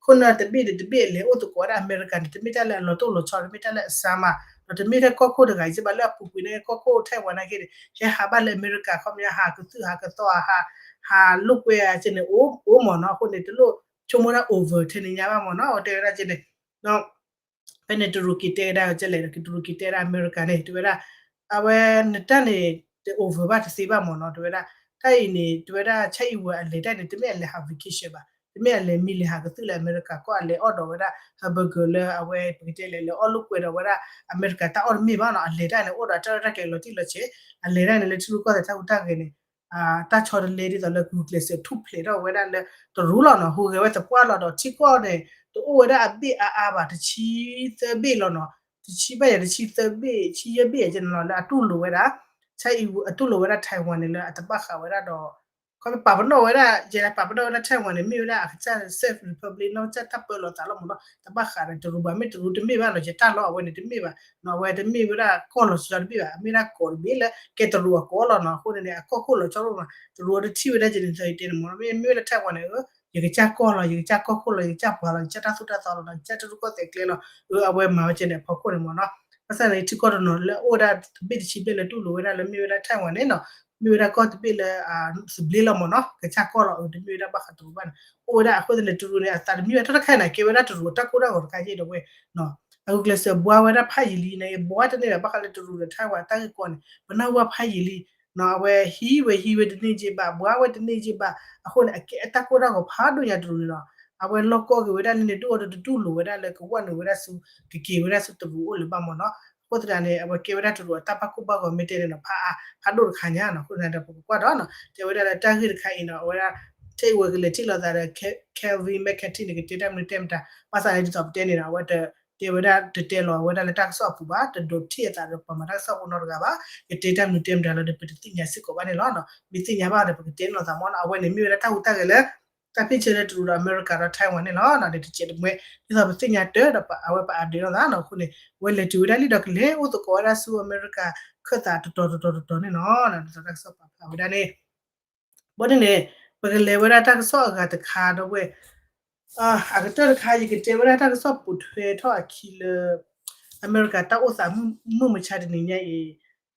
ခိၣ်နၢ်တဘ့ၣ်ဒီးတဘ့ၣ်လဲၤအိၣ်သကိးဝဲဒၣ်အမဲရကၤန့ၣ် တမ့ၢ်တၢ်လၢအလီၤတိၢ်လီၤဆီ တမ့ၢ်တၢ်လၢအစှၤမး ဒီးတမ့ၢ်ထဲကီၢ်ခိၣ်တဂၤအံၤဘၣ် လၢအပူၤကွံာ်န့ၣ် ကီၢ်ခိၣ် Taiwan နာ်က့န့ၣ် ဟဲဟးဘၣ်လၢအမဲရကၤ ခီပညီဟးကသုၣ်ဟးကသီ ဟးလိာ်ကွဲက့န့ၣ် အိၣ်မ့ၢ်နီၤ အဃိန့ၣ် တလိၣ်ဆိကမိၣ်တၢ် over ထဲန့ၣ်ညါဘၣ်မ့ၢ်နီၤ အဝဲတဲဝဲဒၣ်က့န့ၣ် ဖဲန့ၣ်တရူးက့ၤတဲဝဲဒၣ်ကလဲၣ် တရူးက့ၤတဲဝဲဒၣ်အမဲရကၤန့ၣ် တဲဝဲဒၣ် အဝဲနတၢ်န့ၣ် တ over ဘၣ်တသ့ဘၣ်မ့ၢ်နီၤ တဲဝဲဒၣ် တၢ်အံၤန့ၣ် တဲဝဲဒၣ် ဆၢအံၤဝဲအလဲၤတၢ်န့ၣ် တမ့ၢ်အလဲၤဟး vacation ဘၣ် တမ့ၢ်အလဲၤမံလဲၤဟးကသုၣ်လၢအမဲရကၤကီၢ် အလဲၤအီၣ်ဒီးဝဲဒၣ် hamburger လၢအဝဲ ပကတဲလဲၣ် လဲၤအီၣ်လိာ်ကွဲဒီးဝဲဒၣ် အမဲရကၤတၢ်အီၣ်တမ့ၢ်ဘၣ်နီၤ အလဲၤတၢ်န့ၣ် အိၣ်ဒီးတၢ်ရဲၣ်တၢ်ကျဲၤလီၤတံၢ်လီၤဆဲး အလဲၤတၢ်န့ၣ် လၢထံရူၢ်ကီၢ်သဲးတၢ်ဟူးတၢ်ဂဲၤန့ၣ် တၢ်ဆီတလဲဒ်သိးလၢဂုာ်ကျဲးစၢးထူၣ်ဖျဲးထီၣ်ဝဲဒၣ်လၢတရူးလီၤနီၤ. ဟူးဂဲၤဝဲသပှၢ်လီၤဒီးထံကီၢ်န့ၣ် တအိၣ်ဝဲဒၣ်အဘ့ၣ်အါအါဘၣ် တဆံသၢဘ့ၣ်လီၤနီၤ. တဆံဘၣ်ယၤ တဆံသၢဘ့ၣ် ဆံယဲၢ်ဘ့ၣ်ယဲၢ်န့ၣ်လီၤ လၢအတူၢ်လိာ်ဝဲဒၣ် ဆၢအံၤအတူၢ်လိာ်ဝဲဒၣ် Taiwan န့ၣ်လၢအတဘၣ်ဃးဝဲဒၣ်ဒီး ခီပပာ်ပနီၣ်ဝဲဒၣ် ယဲလၢပာ်ပနီၣ်ဝဲဒၣ် Taiwan န့ၣ် မ့ၢ်ဝဲဒၣ်အကစၢ် self republic နီၢ်ကစၢ်တၢ်ပၢလီၤသးလီၤမ့ၢ်နီၤ. တဘၣ်ဃးဒီးတရူးဘၣ် မ့ၢ်တရူးတမ့ၢ်ဘၣ်နီၤ ယတၢ်လီၢ်အဝဲန့ၣ်တမ့ၢ်ဘၣ်နီၤ. အဝဲတမ့ၢ်ဝဲဒၣ်ကီၢ်လီၤဆီတဘ့ၣ်ဘၣ် မ့ၢ်ဒၣ်ကီးတဘ့ၣ်လၢကဲတရူးအကီၢ်လီၤနီၤ. အဃိန့ၣ်န့ၣ် အကီၢ်ခိၣ်လီၤဆီတအိၣ်နီၤ တရူးအတထံၣ်ဝဲဒၣ်ကဲန့ၣ် သၢအံၤတဲန့ၣ်မ့ၢ်နီၤ. မ့မ့ၢ်ဝဲလၢ Taiwan န့ၣ် ယကစၢ်ကီၢ်လီၤ ယကစၢ်ကီၢ်ခိၣ်လီၤ ယကစၢ်ပှၤလီၤ ယကစၢ်တၢ်သိၣ်တၢ်သီလီၤနီၤ ယကစၢ်တရူးကီၢ်သဲးကျဲလီၤ အဝဲမၤဝဲကဲန့ၣ် အဖီခိၣ်န့ၣ်မ့ၢ်နီၤ. ဘၣ်ဆၣ်န့ၣ် ထံကီၢ်တနီၤလၢအိၣ်ဝဲဒၣ်တဘ့ၣ်တဆံဘ့ၣ်လၢတူၢ်လိာ်ဝဲဒၣ်လၢမ့ၢ်ဝဲဒၣ် Taiwan န့ၣ်နီၤ မ့ၢ်ဝဲဒၣ်ကီၢ်တဘ့ၣ်လၢ သဘျ့လီၤမ့ၢ်နီၤ ကစၢ်ကီၢ်လီၤ အတမ့ၢ်ဝဲဒၣ်ဘၣ်ဃးတရူးဘၣ်န့ၣ် အိၣ်ဝဲဒၣ်အဃိသတးန့ၣ် တရူးန့ၣ် အသးတမံဝဲတၢ်တခါအံၤန့ၣ် ကဲဝဲဒၣ်တရူးအတၢ်ကိၢ်တၢ်ဂီၤတခါယဲဒီးဝဲ အဂုာ်ကျဲးစၢးဘှါဝဲဒၣ်ဖးယံာ်လံန့ၣ် ဘှါတန့ၢ်ဘၣ် ဘၣ်ဃးလၢတရူးဒီး Taiwan အတၢ်ဂ့ၢ်ကီန့ၣ် ပနၢ်ဟူဘၣ်ဖးယံာ်လံ အဝဲဟံးဝဲဟံးဝဲတန့ၢ်က့ဘၣ် ဘှါဝဲတန့ၢ်က့ဘၣ် အဃိန့ၣ် အကဲအတၢ်ကိၢ်တၢ်ဂီၤဖးဒိၣ်ညါတရူးန့ၣ်လီၤ. အဝဲလီၢ်ကီၢ်က့ၤဝဲဒၣ်လၢန့ၣ် ဒုၣ်အီၤဒီးတတူၢ်လိာ်ဝဲဒၣ်လၢကဝဲၢ်နုာ်ဝဲဒၣ်ဆူ ကက့ၤဝဲဒၣ်ဆူတရူးအိၣ်လၢၤဘၣ်မ့ၢ်နီၤ. အဃိသတးန့ၣ် အဝဲကဲဝဲဒၣ်တရူးအတၢ်ဘၣ်ကိၢ်ဘၣ်ဂီၤမ့ၢ်တဲန့ၣ်ဒီး ဖးအါဖးဒိၣ်တခါညါနီၤ. အဃိသတးဒီး ပကကွၢ်ဒီးနီၤ တဲဝဲဒၣ်လၢတၢ်ဂ့ၢ်တခါအံၤနီၤ အဝဲဒၣ် ထဲအဝဲကလဲၤထံၣ်လိာ်သးဒီး Kevin McCarthy န့ၣ် ကတဲတၢ်မနုၤတဲမတၤ ဘၣ်ဆၣ်န့ၣ်ဒ်သိးပတဲန့ၣ်ဒီး အဝဲတတဲဝဲဒၣ် တတဲလီၤဝဲဒၣ်လၢတၢ်ကစီၣ်အပူၤဘၣ် တဒိးထံၣ်အသးဒီးပှၤမၤတၢ်ကစီၣ်ဖိနီတဂၤဘၣ် ကတဲတၢ်မနုၤတဲမတၤလၢဒီး ပတသ့ၣ်ညါစ့ၢ်ကီးဘၣ်န့ၣ်လီၤ. မ့ၢ်သ့ၣ်ညါဘၣ်ဒီး ပကတဲန့ၣ်လိာ်သးမ့ၢ်နီၤ. အဝဲန့ၣ်မ့ၢ်ဝဲဒၣ်တၢ်ဟူးတၢ်ဂဲၤလၢ တၢ်ဖ့ၣ်ဆၢလၢတရူးဒီးအမဲရကၤဒီး Taiwan န့ၣ်လီၤ. ဒီးတစဲးတမှဲ ဒ်သိးပသ့ၣ်ညါတၢ်ဒီးအဝဲပ update လိာ်သးနီၤ. အဃိန့ၣ် အဝဲလဲၤတုၤဝဲဒၣ်လံဒီးကလဲၤအိၣ်သကိးဝဲဒၣ်ဆူအမဲရကၤခၢၣ်သးတတီၤတတီၤတတီၤန့ၣ်လီၤ. ဒ်သိးတၢ်ကစီၣ်ပာ်ဖျါဝဲဒၣ်န့ၣ် ဘၣ်န့ၣ်န့ၣ် ပကလဲၤဝဲဒၣ်တၢ်ကစီၣ်အဂၤတခါဒီးဝဲ အကတၢၢ်တခါ ယကတဲဝဲဒၣ်တၢ်ကစီၣ်ပိာ်ထွဲထီၣ်အခံလၢ အမဲရကၤတၢ်အိၣ်သးမုၢ်မဆါတနံၤညါအံၤ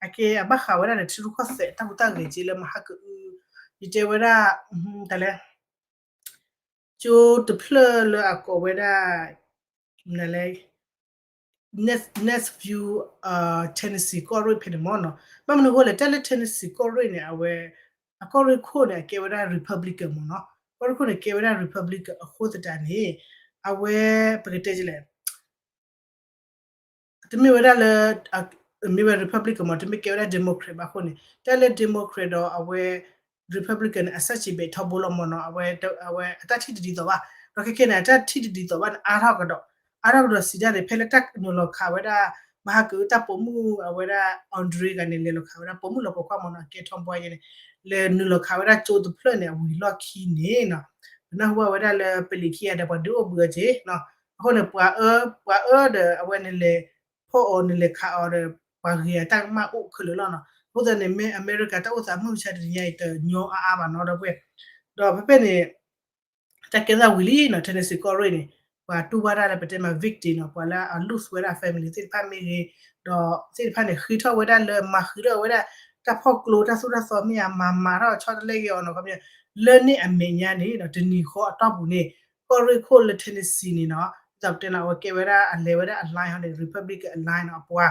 အကဲအဘၣ်ဃးဝဲဒၣ်ဒီးထံရူၢ်ကီၢ်သဲး တၢ်ဟူးတၢ်ဂဲၤက့လၢမဟါကအု ယတဲဝဲဒၣ် တၢ်လဲၣ် ကၠိတဖျၢၣ်လၢအကိးဝဲဒၣ် လဲၣ် Nashville Tennessee ကီၢ်ရ့ၣ်ဖဲန့ၣ်မ့ၢ်နီၤ. ဘၣ်မနုၤအဃိလဲၣ် တၢ်လၢ Tennessee ကီၢ်ရ့ၣ်န့ၣ် အဝဲ အကီၢ်ရ့ၣ်ခိၣ်န့ၣ် အကဲဝဲဒၣ် Republican မ့ၢ်နီၤ. ကီၢ်ရ့ၣ်ခိၣ်န့ၣ် ကဲဝဲဒၣ် Republican အဃိသတးန့ၣ် အဝဲ ပကတဲလဲၣ် တမ့ၢ်ဝဲဒၣ်လၢ မ့ၢ်ဝဲ Republican မ့ၢ် တမ့ၢ်ကဲဝဲဒၣ် Democrat ဘၣ်အဃိန့ၣ် တၢ်လၢ Democrat ဒီးအဝဲ Republican န့ၣ် အဆၢစံးဘဲးထီဘိလီၤမ့ၢ်နီၤ. အဝဲ အဝဲအတၢ်ထံၣ်တဒ်သိးဘၣ် ဒီးခဲခဲန့ၣ် အတၢ်ထံၣ်တဒ်သိးဘၣ်န့ၣ် အါထီၣ်ကဒီး အါထီၣ်ကဒီးစံးဒၣ်န့ၣ် ဖဲလၢတၢ်နုာ်လီၤခးဝဲဒၣ် မဟါကအုတၢ်ပိာ်မုၣ်အဝဲဒၣ် Andre ဂၤန့ၣ် လဲၤလီၤခးဝဲဒၣ်ပိာ်မုၣ်လီၤပိာ်ခွါမ့ၢ်နီၤ အကဲထီဘိယဲန့ၣ် လဲၤနုာ်လီၤခးဝဲဒၣ်ကၠိတဖျၢၣ်န့ၣ် အဝံၤလီၢ်ခံန့ၣ်နီၤ ပနၢ်ဟူဘၣ်ဝဲဒၣ်လၢပလံးခံဂၤဒီးပှၤဒုးအိၣ်ဘှံးအီၤက့ၤနီၤ. အဃိန့ၣ် ပှၤအၢ ပှၤအၢဒီးအဝဲန့ၣ်လဲၤဖီၣ်အီၤန့ၣ်လဲၤခးအီၤဒီး ပှၤဂ့ၤအတၢ်ကမၣ်အိၣ်ခဲလၢာ်လီၤနီၤ. အဃိသတးန့ၣ် မ့ၢ်အမဲရကၤတၢ်အိၣ်သးမုၢ်မဆါတနံၤညါအံၤ တညီအါအါဘၣ်နီၤဒီပုၢ်ဝဲၢ် ဒီးဖဲဖဲန့ၣ် တၢ်ကဲထီၣ်ဝံၤလံနီၤ Tennessee ကီၢ်ရ့ၣ်န့ၣ် ပှၤတူၢ်ဘၣ်တၢ်လၢပတဲမး victim နီၤ ပှၤလၢအ lose ဝဲဒၣ် family သ့ၣ်တဖၣ်မ့ၢ်ဂ့ၤ ဒီးသ့ၣ်တဖၣ်န့ၣ် ဃ့ထီၣ်ဝဲဒၣ်လၢမၤဃံးထီၣ်ဝဲဒၣ် တၢ်ဖီၣ်ကျိတၢ်သိၣ်တၢ်သီမ့ၢ်ဧါ မၤမၤထီၣ်ဆီတလဲက့ၤအီၤနီၤ ခီပညီ လၢန့ၣ်အမဲာ်ညါန့ၣ်ဒီး တနံၤဃီအတီၢ်ပူၤန့ၣ် ကီၢ်ရ့ၣ်ခိၣ်လၢ Tennessee န့ၣ်နီၤ ဒ်သိးပတဲနီၤ အဝဲကဲဝဲဒၣ်အလဲၤဝဲဒၣ်အ line ဟီန့ၣ် Republican အ line နီၤ အပှၤ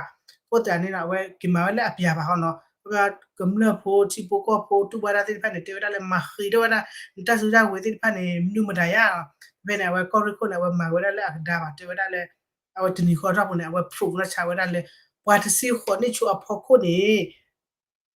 အဃိသတးန့ၣ်နီၤ အဝဲက့ၤမၤဝဲလၢအပျၢ်ဘၣ်ဟီနီၤ ခီပညီ ကမျၢၢ်ဖိထံဖိကီၢ်ဖိတူၢ်ဘၣ်တၢ်သ့ၣ်တဖၣ်န့ၣ် တဲဝဲဒၣ်လၢမၤဃံးထီၣ်ဝဲဒၣ် နတၢ်စုတၢ်ဝဲၤသ့ၣ်တဖၣ်န့ၣ် မနုၤမတၤယါနီၤ ဖဲန့ၣ် အဝဲကီၢ်ရ့ၣ်ခိၣ်န့ၣ် အဝဲမၤဝဲဒၣ်လၢအကဒါဘၣ် တဲဝဲဒၣ်လၢ အဝဲတနံၤဃီအတီၢ်ပူၤန့ၣ် အဝဲ proof လီၤဆါဝဲဒၣ်လၢ ပှၤတဆံဃိးနံၣ်ဆိအဖီခိၣ်န့ၣ်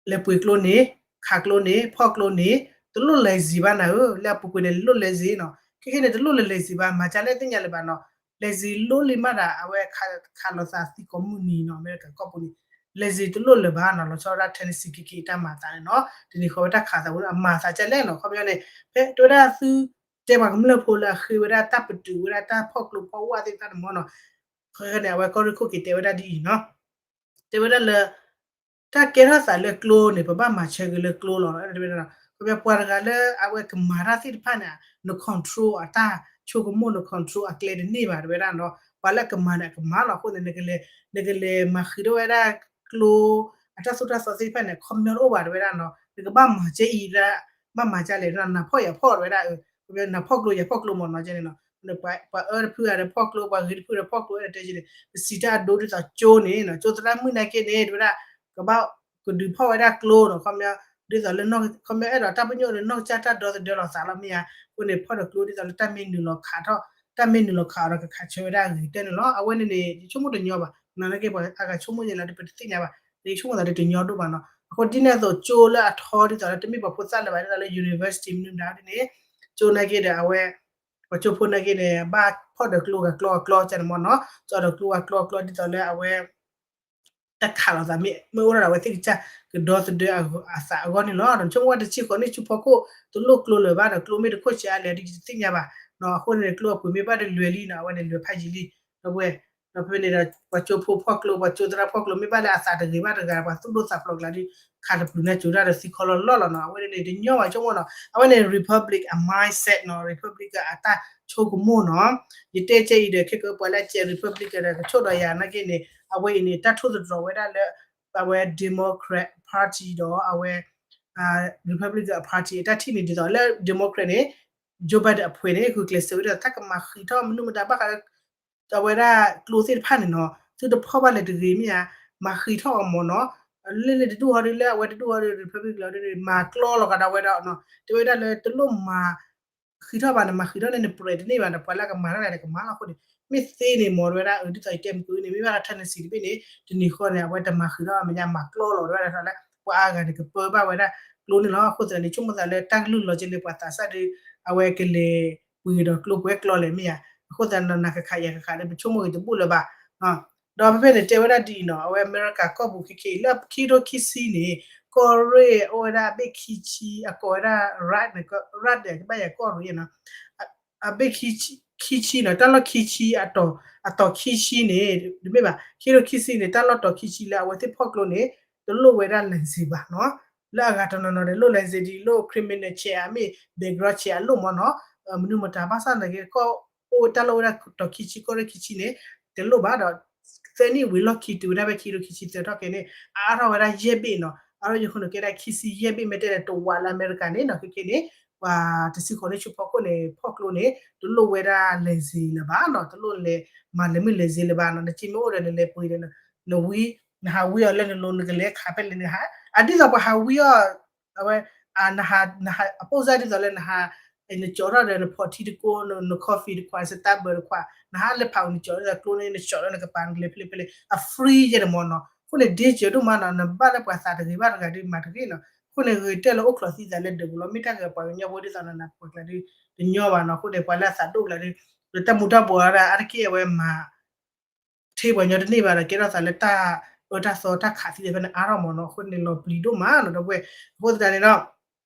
လဲၤပှ့ၤကျိန့ၣ် ခးကျိန့ၣ် ဖီၣ်ကျိန့ၣ် တလိၣ်လဲၤစံးဘၣ်နၤဧၢ လၢအပူၤကွံာ်န့ၣ် လိၣ်လဲၤစံးနီၤ ခဲခဲန့ၣ် တလိၣ်လဲၤလဲၤစံးဘၣ် မၤကၢ်လဲၣ်သ့ၣ်ညါလၢၤဘၣ်နီၤ လဲၤစံးလိၣ်လံမးဒၣ် အဝဲခးလိာ်သးသံကိးမုၢ်နံၤနီၤ အမဲရကၤကီၢ်ပူၤန့ၣ် လဲၤစံးတလိၣ်လၢၤဘၣ်နီၤ လီၤဆီဒၣ် Tennessee က့ၤက့ၤတၢ်မၤအသးန့ၣ်နီၤ တနံၤဃီဝဲတၢ်ခးသးဝဲ အမၤသးကၢ်လဲၣ်နီၤ ခီပညီန့ၣ် ဖဲတဲဝဲဒၣ်သု တဲပှၤကမျၢၢ်ဖိလၢအဃ့ဝဲဒၣ်တၢ်ပတုာ်ဝဲဒၣ်တၢ်ဖီၣ်ကျိဖီၣ်ဝၣ်သ့ၣ်တဖၣ်န့ၣ်မ့ၢ်နီၤ ခဲခဲန့ၣ် အဝဲကီၢ်ရ့ၣ်ခိၣ်က့ၤတဲဝဲဒၣ်ဒ်အံၤနီၤ တဲဝဲဒၣ်လၢ တၢ်ကဲထီၣ်သးလၢကျိန့ၣ် ပဘၣ်မၤဆၢက့ၤလၢကျိလီၤ တဲဝဲဒၣ် ခီပညီပှၤတဂၤလၢအဝဲကမၤတၢ်သ့ၣ်တဖၣ်န့ၣ် န control အတၢ်ဆိကမိၣ် န control အကျဲတန့ၢ်ဘၣ် တဲဝဲဒၣ်နီၤ ပှၤလၢအကမၤန့ၣ် အကမၤလီၤ အဃိန့ၣ် နကလဲၤမၤဃံးထီၣ်ဝဲဒၣ်ကျိ အတၢ်သိၣ်တၢ်သီသ့ၣ်တဖၣ်န့ၣ် ခီပညီတအိၣ်ဘၣ် တဲဝဲဒၣ်နီၤ နကဘၣ်မၤကဲအံၤဒၣ် ဘၣ်မၤကၢ်လဲၣ် နဖီၣ်ယၤဖီၣ် တဲဝဲဒၣ် နဖီၣ်ကျိယၤဖီၣ်ကျိမ့ၢ်နီၤ ကဲန့ၣ်နီၤ ပှၤအၢတဖုဂၤဒီးဖီၣ်ကျိ ပှၤဂ့ၤတဖုဒီးဖီၣ်ကျိ အဲၣ်ဒိးတဲက့ၤန့ၣ် ပစံးတၢ်အဒိဒ်သိးကၠိန့ၣ်နီၤ ကၠိသရၣ်မုၣ်နာ်က့န့ၣ် တဲဝဲဒၣ် ကဘၣ်ကဒုးဖီၣ်ဝဲဒၣ်ကျိနီၤ ခီပညီ ဒ်သိးလၢ ခီပညီအဲၣ်ဒိးတၢ်ပညိၣ်ဒီးနီၢ်ကစၢ်တၢ်ဒီသဒၢလီၤသးလီၤမ့ၢ်ဧါ အဃိန့ၣ် ဖီၣ်ဒီးကျိဒ်သိးလၢတၢ်မ့ၢ်နုာ်လီၤခးထီၣ် တၢ်မ့ၢ်နုာ်လီၤခးအီၤဒီးကခးဆၢဝဲဒၣ်အဂ့ၤကတၢၢ်န့ၣ်လီၤ အဝဲန့ၣ်န့ၣ် ယဆိကမိၣ်တညီဘၣ် နာ်က့ပှၤအါဂၤဆိကမိၣ်န့ၣ်လီၤ ပတသ့ၣ်ညါဘၣ် ယဆိကမိၣ်သးဒီးတညီဒိၣ်ဘၣ်နီၤ အဃိဒ်န့ၣ်အသိး ကၠိလၢအထီဒ်သိးလၢတမ့ၢ်ပှၤဖိသၣ်လၢၤဘၣ် ဒ်သိးလၢ university မနုၤမတၤဒ်န့ၣ် ကၠိနာ်က့ဒီးအဝဲ ပှၤကၠိဖိနာ်က့န့ၣ် ဘၣ်ဖီၣ်ဒီးကျိဂၤကျီအကျီန့ၣ်မ့ၢ်နီၤ ကၠီဒီးကျိဂၤကျီအကျီဒ်သိးလၢအဝဲ တၢ်ခးလိာ်သးမ့ၢ်အိၣ်ဒၣ်ဒီး အဝဲသ့ၣ်ကစၢ်ကဒီသဒၢအသးအဂီၢ်န့ၣ်လီၤ. ဒီးဆိကမိၣ်ဝဲတဆံဃိးနံၣ်ဆူဖီခိၣ် တလိၣ်ကျိလၢၤဘၣ်ဒီး ကျိမ့ၢ်တခိၣ်ဆံးအါလဲၣ်ဒ်ယတသ့ၣ်ညါဘၣ်နီၤ. အဃိန့ၣ် ကျိအပှ့ၤမ့ၢ်ဘၣ်ဒီးလွဲၤလံနီၤ အဝဲန့ၣ်လွဲၤဖးယံာ်လံ ဒီပုၢ်ဝဲၢ် ဒီးဖဲန့ၣ်ဒီး ပှၤကၠိဖိဖီၣ်ကျိ ပှၤကၠိသရၣ်ဖီၣ်ကျိ မ့ၢ်ဘၣ်လၢအသးတဂ့ၤဘၣ်တဂၤ ပှၤသူၣ်ဒိၣ်သးဖျိးကျါဒီး ခးတပျုၤန့ၣ်ကၠိတၢ်ဒီးသံခီလီၤလီၢ်လီၤနီၤ. အဝဲန့ၣ်တညီဘၣ်ဆိကမိၣ်နီၤ အဝဲန့ၣ် Republic အ mindset နီၤ Republic အတၢ်ဆိကမိၣ်နီၤ. ယတဲကဲအံၤဒီး ခဲကပှၤလၢအကဲ Republic ဒီးကဆိၣ်ဒီးယၤနာ်က့န့ၣ် အဝဲအံၤန့ၣ် တၢ်ထိၣ်သတြီၤဝဲဒၣ်လၢ အဝဲ Democrat Party ဒီးအဝဲ Republican Party အတၢ်ထံၣ်န့ၣ် ဒ်သိးလၢ Democrat န့ၣ် Joe Biden အဖုန့ၣ် ဂုာ်ကျဲးစၢးဝဲဒၣ်တၢ်ကမၤဃံးထီၣ်မနုၤမတၤဘၣ်ဃးလၢ အဝဲဒၣ်ကျိသ့ၣ်တဖၣ်န့ၣ်နီၤ သုတဖီၣ်ဘၣ်လဲၤတဂ့ၤမ့ၢ်ဧါ မၤဃံးထီၣ်အီၤမ့ၢ်နီၤ. လၢန့ၣ်တဒူၣ်ဃီဒီး လၢအဝဲတဒူၣ်ဃီဒီး Republican လီၤဒီး မၤကျီလီၤကဒီးဝဲဒၣ်နီၤ တဲဝဲဒၣ်လၢတလိၣ်မၤ ဃံးထီၣ်ဘၣ်န့ၣ် မၤဃံးထီၣ်န့ၣ် နပြဲးတန့ၢ်ဘၣ်န့ၣ် ပှၤလၢကမၤထီၣ်န့ၣ် ကမၤလီၤအဃိန့ၣ် မ့ၢ်သ့န့ၣ် မ့ၢ်တဲဝဲဒၣ် ဒ်သိးယတဲမုၢ်ကနံၤန့ၣ် မ့ၢ်ဘၣ် Tennessee တဘ့ၣ်န့ၣ် တနံၤဃီန့ၣ် အဝဲတမၤဃံးထီၣ်အမဲာ်ညါ မၤကျီလီၤဝဲဒၣ်လၢ ပှၤအါဂၤန့ၣ် ကပၢဘၣ်ဝဲဒၣ်ကျိန့ၣ်လီၤ. အဃိသတးန့ၣ် ဆိကမိၣ်သးလၢတၢ်ကလုၢ်လီၤက့ၤလၢပှၤသးစၢ်ဒီး အဝဲကလဲၤပှ့ၤဒီးကျိပှဲၤကျီလဲၣ်မ့ၢ်ဧါ. အဃိသတးန့ၣ် နၤကခးယၤကခးဒီး ပဆိကမိၣ်ဂ့ၤတဘူၣ်လၢၤဘၣ် ဒီးဖဲဖဲန့ၣ် တဲဝဲဒၣ်ဒ်အံၤနီၤ အဝဲအမဲရကၤကီၢ်ပူၤခဲခဲအံၤ လၢခံထိခံဆံန့ၣ် ကီၢ်ရ့ၣ်အိၣ်ဝဲဒၣ်အဘ့ၣ်ခံဆံ အကိးဝဲဒၣ် red န့ၣ် red န့ၣ် ကဘၣ်ယၤကီၢ်ရ့ၣ်နီၤ အဘ့ၣ်ခံဆံနီၤ တၢ်လီၢ်ခံဆံ အတီၤခံဆံန့ၣ် တမ့ၢ်ဘၣ် ခံထိခံဆံန့ၣ် တၢ်လီၢ်တီၤခံဆံလၢအဝဲသ့ၣ်ဖီၣ်ကျိန့ၣ် တလိၣ်ဝဲဒၣ် license ဘၣ်နီၤ လၢအဂၤတနီၤနီၤန့ၣ် လိၣ် license ဒ်လိၣ် criminal check အမ့ၢ် background check အလိၣ်မ့ၢ်နီၤ မနုၤမတၤဘၣ်ဆၣ်သနာ်က့ ကီၢ်အိၣ်တၢ်လီၢ်ဝဲဒၣ်တီၤခံဆံ ကီၢ်ရ့ၣ်ခံဆံန့ၣ် တလိၣ်ဘၣ်ဒီး သၢနံၣ်ဝံၤလီၢ်ခံတုၤဝဲဒၣ်ဖဲခံထိခံဆံသၢထီၣ်က့ၤန့ၣ် အအါထီၣ်ဝဲဒၣ်ယဲၢ်ဘ့ၣ်နီၤ အါထီၣ်ယဲၢ်ဃိန့ၣ် ကဲဒၣ်ခံဆံယဲၢ်ဘ့ၣ် မ့ၢ်တဲဒီးတဝးလၢအမဲရကၤန့ၣ်နီၤ ခဲခဲန့ၣ် ပှၤတဆံဃိးနံၣ်ဆူဖီခိၣ်န့ၣ် ဖီၣ်ကျိန့ၣ် တလိၣ်ဝဲဒၣ် license လၢၤဘၣ်နီၤ တလိၣ်လဲၤမၤလဲၤမုၢ် license လၢၤဘၣ်နီၤ နစ့မ့ၢ်အိၣ်ဒီးနလဲၤပှ့ၤဒီး နဝံ နဟးဝံအီၤလၢနလိၤ နကလဲၤခးဖဲလဲၣ်နဟး အဒ်သိးပှၤဟးဝံအီၤ အဝဲ နဟး အပိၢ်စၢ်ဒ်သိးလၢနဟး နကၠီထီၣ်ဒီးနဖီၣ်ထံတကိ န coffee တခွး Starbucks တခွး နဟးလၢဖးအူ နကၠီထီၣ်ဒီးကျိန့ၣ် နကၠီထီၣ်နကပၤ နကလဲၤဖဲလဲၣ်ဖဲလဲၣ် အ free ယဲၢ်န့ၣ်မ့ၢ်နီၤ အဃိန့ၣ် danger ဒိၣ်မးနီၤ နဘၣ်လၢပှၤသးတဂ့ၤဘၣ်တဂၤဒီးမၤတဂ့ၤနီၤ အဃိန့ၣ် ဂ့ၤတဲလၢအိၣ်ချီသံသးလၢဒၢးပူၤလီၤ မ့ၢ်တၢ်ဂ့ၤပှၤကညီဖိဒ်သိးနနၤပှၤကျါဒီး တညီဘၣ်နီၤ အဃိန့ၣ် ပှၤလၢအသးဒိၣ်ကျါဒီး တၢ်မူၤတၢ်ဘှီးဒၣ်အါတက့ၢ်အဝဲမၤ ထဲပှၤကညီတန့ၢ်ဘၣ်ဒီး ကဲထီၣ်သးလၢတၢ်အၢတၢ်သီတၢ်ခးသံသးဖဲန့ၣ်အါထီၣ်မ့ၢ်နီၤ အဃိန့ၣ်လီၤပျံၤဒိၣ်မးနီၤ ဒီပုၢ်ဝဲၢ် အဃိသတးန့ၣ်ဒီး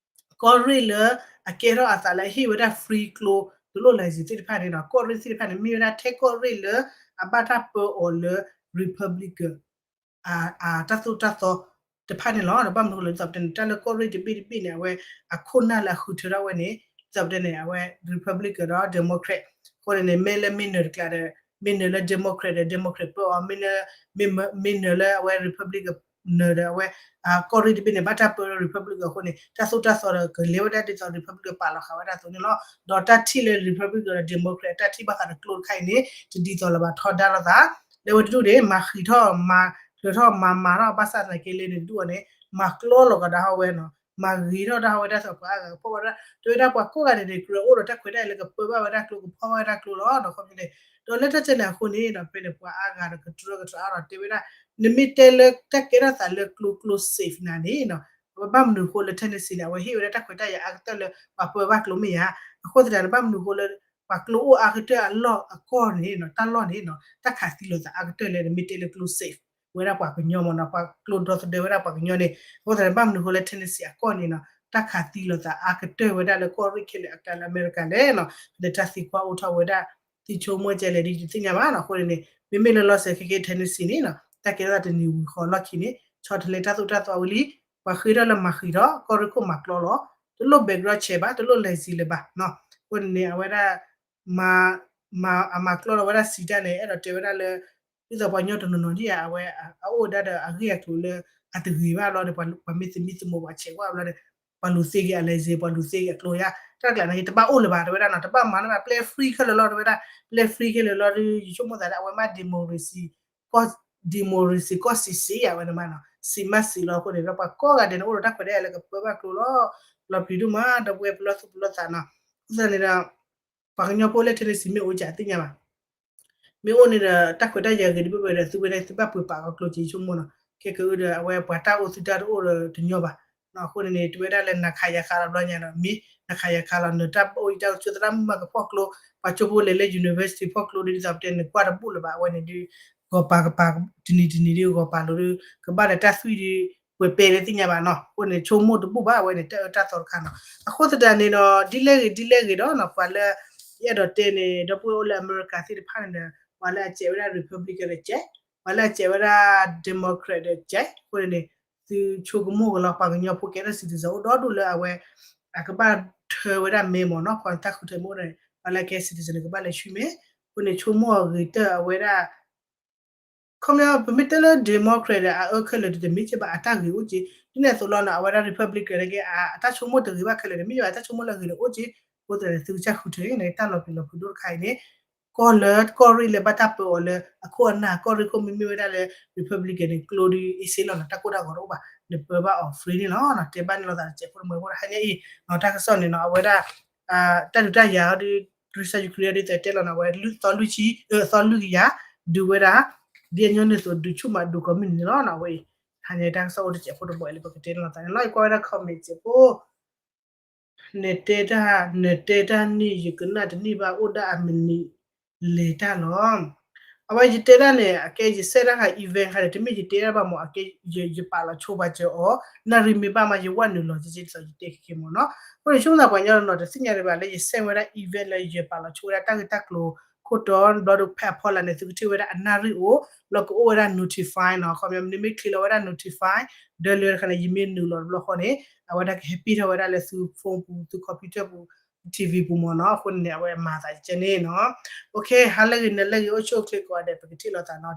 ကီၢ်ရ့ၣ်လၢအကဲထီၣ်အသးလၢအဟ့ၣ်ဝဲဒၣ် free ကျိ တလိၣ် license သ့ၣ်တဖၣ်န့ၣ်ဒီး ကီၢ်ရ့ၣ်သ့ၣ်တဖၣ်န့ၣ် မ့ၢ်ဝဲဒၣ်ထဲကီၢ်ရ့ၣ်လၢအဘၣ်တၢ်ပၢအီၤလၢ Republican အတၢ်သိၣ်တၢ်သီတဖၣ်န့ၣ်လီၤ. ဒီးဘၣ်မနုၤဃိလဲၣ် ဒ်သိးပတဲန့ၣ် တၢ်လၢကီၢ်ရ့ၣ်တဘ့ၣ်တဘ့ၣ်န့ၣ် အဝဲအခိၣ်နၢ်လၢအဃုထၢထီၣ်ဝဲန့ၣ် ဒ်သိးပတဲန့ၣ် အဝဲ Republican ဒီး Democrat အဃိန့ၣ်န့ၣ် မ့ၢ်လၢမ့ၢ်နၢၤတကျါဒီး မ့ၢ်နၢၤလၢ Democrat ဒီး Democrat ပၢအီၤ မ့ၢ်လၢ မ့ၢ်နၢၤလၢအဝဲ Republican နၢၤဒီးအဝဲ ကီၢ်ရ့ၣ်တဘ့ၣ်န့ၣ် ဘၣ်တၢ်ပၢလၢ Republican အဃိန့ၣ် တၢ်သိၣ်တၢ်သီဒီးကလဲၤဝဲဒၣ်ဒ်သိး Republican ပာ်လီၤဃာ်ဝဲဒၣ်အသိးန့ၣ်လီၤ. ဒီးတၢ်ထံၣ်လၢ Republican ဒီး Democrat တၢ်ထံၣ်ဘၣ်ဃးဒီးကျိတခါအံၤန့ၣ် တဒ်သိးလၢၤဘၣ်ထီဒါလိာ်သး လၢဝဲတဒူၣ်န့ၣ် မၤဃံးထီၣ် မၤကျၢၤထီၣ် မၤမၤထီၣ် ဘၣ်ဆၣ်သနာ်က့လၢန့ၣ်တဒူၣ်အီၤန့ၣ် မၤကျီလီၤကဒါဟီၣ်ဝဲနီၤ မၤဂ့ၤထီၣ်ဒၣ်ဟီၣ်ဝဲဒၣ်သိးပှၤအါဂၤကဖီၣ်ဝဲဒၣ် တဲဝဲဒၣ်ပှၤကိးဂၤဒဲးန့ၣ် ကြၢးအိၣ်ဒီးတၢ်ခွဲးတၢ်ယာ်လၢကပၢဘၣ်ဝဲဒၣ်ကျိ ကဖီၣ်ဘၣ်ဝဲဒၣ်ကျိလီၤနီၤ ခီဖျိန့ၣ် ဒီးလၢတၢ်ကဲန့ၣ်အဃိန့ၣ်ဒီး ဖဲန့ၣ် ပှၤအါဂၤဒီးကတြၢကတြၢအါဒီးတဲဝဲဒၣ် နမ့ၢ်တဲလၢတၢ်ကဲထီၣ်သးလၢကျိကျိ safe နၤန့ၣ်နီၤ အဝဲဘၣ်မနုၤအဃိလၢ Tennessee န့ၣ် အဝဲဟ့ၣ်ဝဲဒၣ်တၢ်ခွဲးတၢ်ယာ်အါကတၢၢ်လၢပှၤပၢဘၣ်ကျိမ့ၢ်ဧါ အဃိသတးန့ၣ် ဘၣ်မနုၤအဃိလၢ ပှၤကျိအိၣ်အါကတၢၢ်အလီၢ်အကီၢ်န့ၣ်နီၤ တၢ်လီၢ်န့ၣ်နီၤ တၢ်ခးသံလိာ်သးအါကတၢၢ်လၢနမ့ၢ်တဲလၢကျိ safe ဝဲဒၣ်ပှၤကညီမ့ၢ်နီၤ ပှၤကျိဒီသဒၢဝဲဒၣ်ပှၤကညီန့ၣ် အဃိသတးန့ၣ် ဘၣ်မနုၤအဃိလၢ Tennessee အကီၢ်န့ၣ်နီၤ တၢ်ခးသံလိာ်သးအါကတၢၢ်ဝဲဒၣ်လၢကီၢ်ရ့ၣ်ခဲလၢာ်အကျါလၢအမဲရကၤလဲၣ်နီၤ ဖဲန့ၣ်တၢ်သံကွၢ်အိၣ်ထီၣ်ဝဲဒၣ် သံဆိကမိၣ်ကဲလဲၣ်ဒ်ယတသ့ၣ်ညါဘၣ်နီၤ အဃိန့ၣ်န့ၣ် မ့မ့ၢ်လၢလီၤစဲၤခဲက့ Tennessee န့ၣ်နီၤ တၢ်ကဲထီၣ်သးတနံၤဝံၤဃီလီၢ်ခံန့ၣ် ဆီတလဲတၢ်သိၣ်တၢ်သီဝံၤလံ ပှၤဃ့ထီၣ်လၢမၤဃံးထီၣ် ကီၢ်ရ့ၣ်ခိၣ်မၤကျီလီၤ တလိၣ် background check ဘၣ် တလိၣ် license လၢၤဘၣ်နီၤ အဃိန့ၣ်န့ၣ် အဝဲဒၣ် မၤ မၤ အမၤကျီလီၤဝဲဒၣ်စံးတၢ်န့ၣ် အဲၣ်ဒိးတဲဝဲဒၣ်လၢ ဒ်သိးပှၤကညီတနီၤနီၤဒ်အံၤ အဝဲ အအိၣ်ဝဲဒၣ်ဒီးအဂ့ၢ်အကျိၤလၢ အတဂ့ၤဘၣ်လီၤဒီး ပှၤမ့ၢ်သမံသမိးပှၤဆဲးကွၢ်ဘျီဒီး ပှၤလူၤသ့က့ၤအ license ပှၤလူၤသ့က့ၤအကျိၤယါ တၢ်ကျါန့ၣ် တဘၣ်အိၣ်လၢၤဘၣ် တဲဝဲဒၣ်နီၤ တဘၣ်မၤလၢၤဘၣ် ပျဲ free ခဲလၢာ်လီၤ တဲဝဲဒၣ် ပျဲ free ခဲလၢာ်လီၤဒီး ယဆိကမိၣ်သးလၢအဝဲမ့ၢ် democracy ကီၢ် democracy ကီၢ်စံးစံးယါဝဲန့ၣ်မးနီၤ စံးမးစံးလီၤအဃိန့ၣ်ဒီး ပှၤကိးဂၤဒဲးန့ၣ် အိၣ်ဒီးတၢ်ခွဲးတၢ်ယာ်လၢကပၢဘၣ်ကျိလီၤ လီၤပျံၤဒိၣ်မး ဒီပုၢ်ဝဲၢ်ပလီၢ်သူၣ်ပလီၢ်သးနီၤ အဃိသတးန့ၣ်ဒီး ပှၤကညီဖိလၢ Tennessee မ့ၢ်အိၣ်ကသ့ၣ်ညါဘၣ် မ့ၢ်အိၣ်န့ၣ်ဒီး တၢ်ခွဲးတၢ်ယာ်ဂ့ၤတဘၣ်ဘၣ်ဒီး သုဝဲဒၣ်သုဘၣ်ပှ့ၤပာ်အီၤကျိက့ၤ ယဆိကမိၣ်နီၤ ခဲကဒီးအဝဲပှၤတၢ်အိၣ်သုတၢ်တအိၣ်ဒီးတညီဘၣ်. အဃိန့ၣ်န့ၣ် တဝဲဒၣ်လၢနၤခးယၤခးလီၤဘျီညါဒီး မ့ၢ်နၤခးယၤခးလီၤ နတၢ်အိၣ်ယတၢ်ဆိသရၣ်မုၣ်မၤကဖီၣ်ကျိ ပှၤကၠိဖိလဲၤလၢ university ဖီၣ်ကျိဒီး ဒ်သိးပတဲန့ၣ် ကွၢ်တဘူၣ်လၢၤဘၣ် အဝဲန့ၣ်ဒုး ဂီၤပာ်ကပၤ တနံၤတနံၤဒုးဂီၤပာ်လိၤဒုး ကဘၣ်ဒီးတၢ်သွံၣ်ဒုး ပှဲၤပဲာ်လၢသ့ၣ်ညါဘၣ်နီၤ. အဃိန့ၣ် ဆိကမိၣ်တဘူၣ်ဘၣ် အဝဲန့ၣ် တၢ်အၢတၢ်သီတခါနီၤ. အဃိသတးန့ၣ်ဒီး ဒ်လဲၣ်ဂ့ၤဒ်လဲၣ်ဂ့ၤဒီးနီၤ ပှၤလၢ ယအဲၣ်ဒိးတဲန့ၣ် ဒီပုၢ်ဝဲၢ်အိၣ်လၢအမဲရကၤသ့ၣ်တဖၣ်န့ၣ်ဒီး ပှၤလၢအစဲးဝဲဒၣ် Republican ဒီးစဲး ပှၤလၢအစဲးဝဲဒၣ် Democrat ဒီးစဲး အဃိန့ၣ်န့ၣ် သုဆိကမိၣ်ကလီၤ ပှၤကညီဖိကဲထီၣ် citizen အိၣ်ဒီဒူၣ်လၢအဝဲ အကဘၣ်ထၢဝဲဒၣ်မဲမ့ၢ်နီၤ ပှၤတၢ်ဃုထၢမ့ၢ်အိၣ်ဒီး ပှၤလၢကဲ citizen န့ၣ် ကဘၣ်လဲၤဆွံမဲ. အဃိန့ၣ် ဆိကမိၣ်အဂ့ၤတၢၢ်အဝဲဒၣ် ခီပညီ ပမ့ၢ်တဲလၢ Democrat ဒီးအအၢခဲလၢာ်ဒီးတမ့ၢ်ကဲဘၣ် အတၢ်ဂ့ၤအိၣ်က့ၤ ဒ်န့ၣ်အသိးလီၤနီၤ အဝဲဒၣ် Republican န့ၣ်က့ အတၢ်ဆိကမိၣ်တဂ့ၤဘၣ်ခဲလၢာ်န့ၣ် မ့ၢ်ယွၤအတၢ်ဆိကမိၣ်လၢအဂ့ၤန့ၣ်အိၣ်က့ၤ. အဃိသတးန့ၣ် သုကစၢ်ဃုထၢအံၤန့ၣ် တၢ်လီၤပျံၤလီၤဖုးဒိၣ်တခါအံၤန့ၣ် ကီၢ်လၢကီၢ်ရ့ၣ်လၢဘၣ်တၢ်ပၢအီၤလၢ အခိၣ်အနၢ်ကီၢ်ရ့ၣ်ခိၣ်မ့မ့ၢ်ဝဲဒၣ်လၢ Republican န့ၣ် ကျိဒုးအ့ၣ်စ့လီၤနီၤ တၢ်ကိၢ်တၢ်ဂီၤတအိၣ်ဘၣ် နပၢဘၣ်အီၤ free န့ၣ်လီၤ. တဲဘၣ်န့ၣ်လိာ်သးတစဲးဖိတမှဲၤဖိတဟါညါအံၤနီၤ တၢ်ကစီၣ်န့ၣ်နီၤ အဝဲဒၣ် တၢ်ဒုးတၢ်ယၤအီၤဒုး Russia Ukraine ဒုးသဲးတဲလီၤနီၤ အဝဲသီလွံၢ်ဆံ သီလွံၢ်ကယၤ ဒုးဝဲဒၣ် ဒ်အညီနုၢ်အသိး ဒုးဆူၣ်မးဒုးကိးမုၢ်နံၤန့ၣ်လီၤနီၤ အဝဲအံၤ ဟါညါတၢ်ကစီၣ်အိၣ်တစဲးဖိတဘီအံၤလၢပကတဲန့ၣ်လိာ်သးန့ၣ်လီၤ. ယကွၢ်ဝဲဒၣ် comment စဲးဖိ နတဲတၢ် နတဲတၢ်န့ၣ် ယကနၣ်တန့ၢ်ဘၣ် အိၣ်ဒၣ်အမနံၤလဲၤတၢ်လီၤ. အဝဲယတဲဒၣ်န့ၣ် အကဲယစဲးတၢ်ဃာ် event ခါန့ၣ် တမ့ၢ်ယတဲဒၣ်ဘၣ်မ့ၢ် အကဲယပာ်လီၤဆိပာ်စၢၤအီၤ နၣ်ရံၣ်မ့ၢ်ဘၣ်မး ယဝဲနုာ်လီၤကက့ဒ်သိးယတဲခဲခဲမ့ၢ်နီၤ. အဃိန့ၣ် ဆိကမိၣ်သးပှၤကညီနီၤ တသ့ၣ်ညါဒံးဘၣ်လၢယစဲးဝဲဒၣ် event လၢယပာ်လီၤဆိဝဲဒၣ်တၢ်ဂ့ၢ်တၢ်ကျိၤ ခိၣ်တီဘျီဒီးဖဲအဖီလာ်န့ၣ် သုကထံၣ်ဝဲဒၣ်အနၣ်ရံၣ်အိၣ် ဘျီကအိၣ်ဝဲဒၣ် notify နီၤ. ခီပညီ နမ့ၢ်ချ့လီၤဝဲဒၣ် notify ဒီးလၢတခါန့ၣ် ယမ့ၢ်နုာ်လီၤတဘျီဃီန့ၣ် အဝဲဒၣ်ကဟဲပ့ၢ်ထီၣ်ဝဲဒၣ်လၢသု phone ပူၤ သု computer ပူၤ TV ပူၤမ့ၢ်နီၤ. အဃိန့ၣ်န့ၣ် အဝဲမၤသးကဲန့ၣ်နီၤ. ဟါလၢဂ့ၤနၤလၢဂ့ၤ အိၣ်ဆူၣ်အိၣ်ချ့ကိးဂၤဒဲး ပကထံၣ်လိာ်သးနီၤ.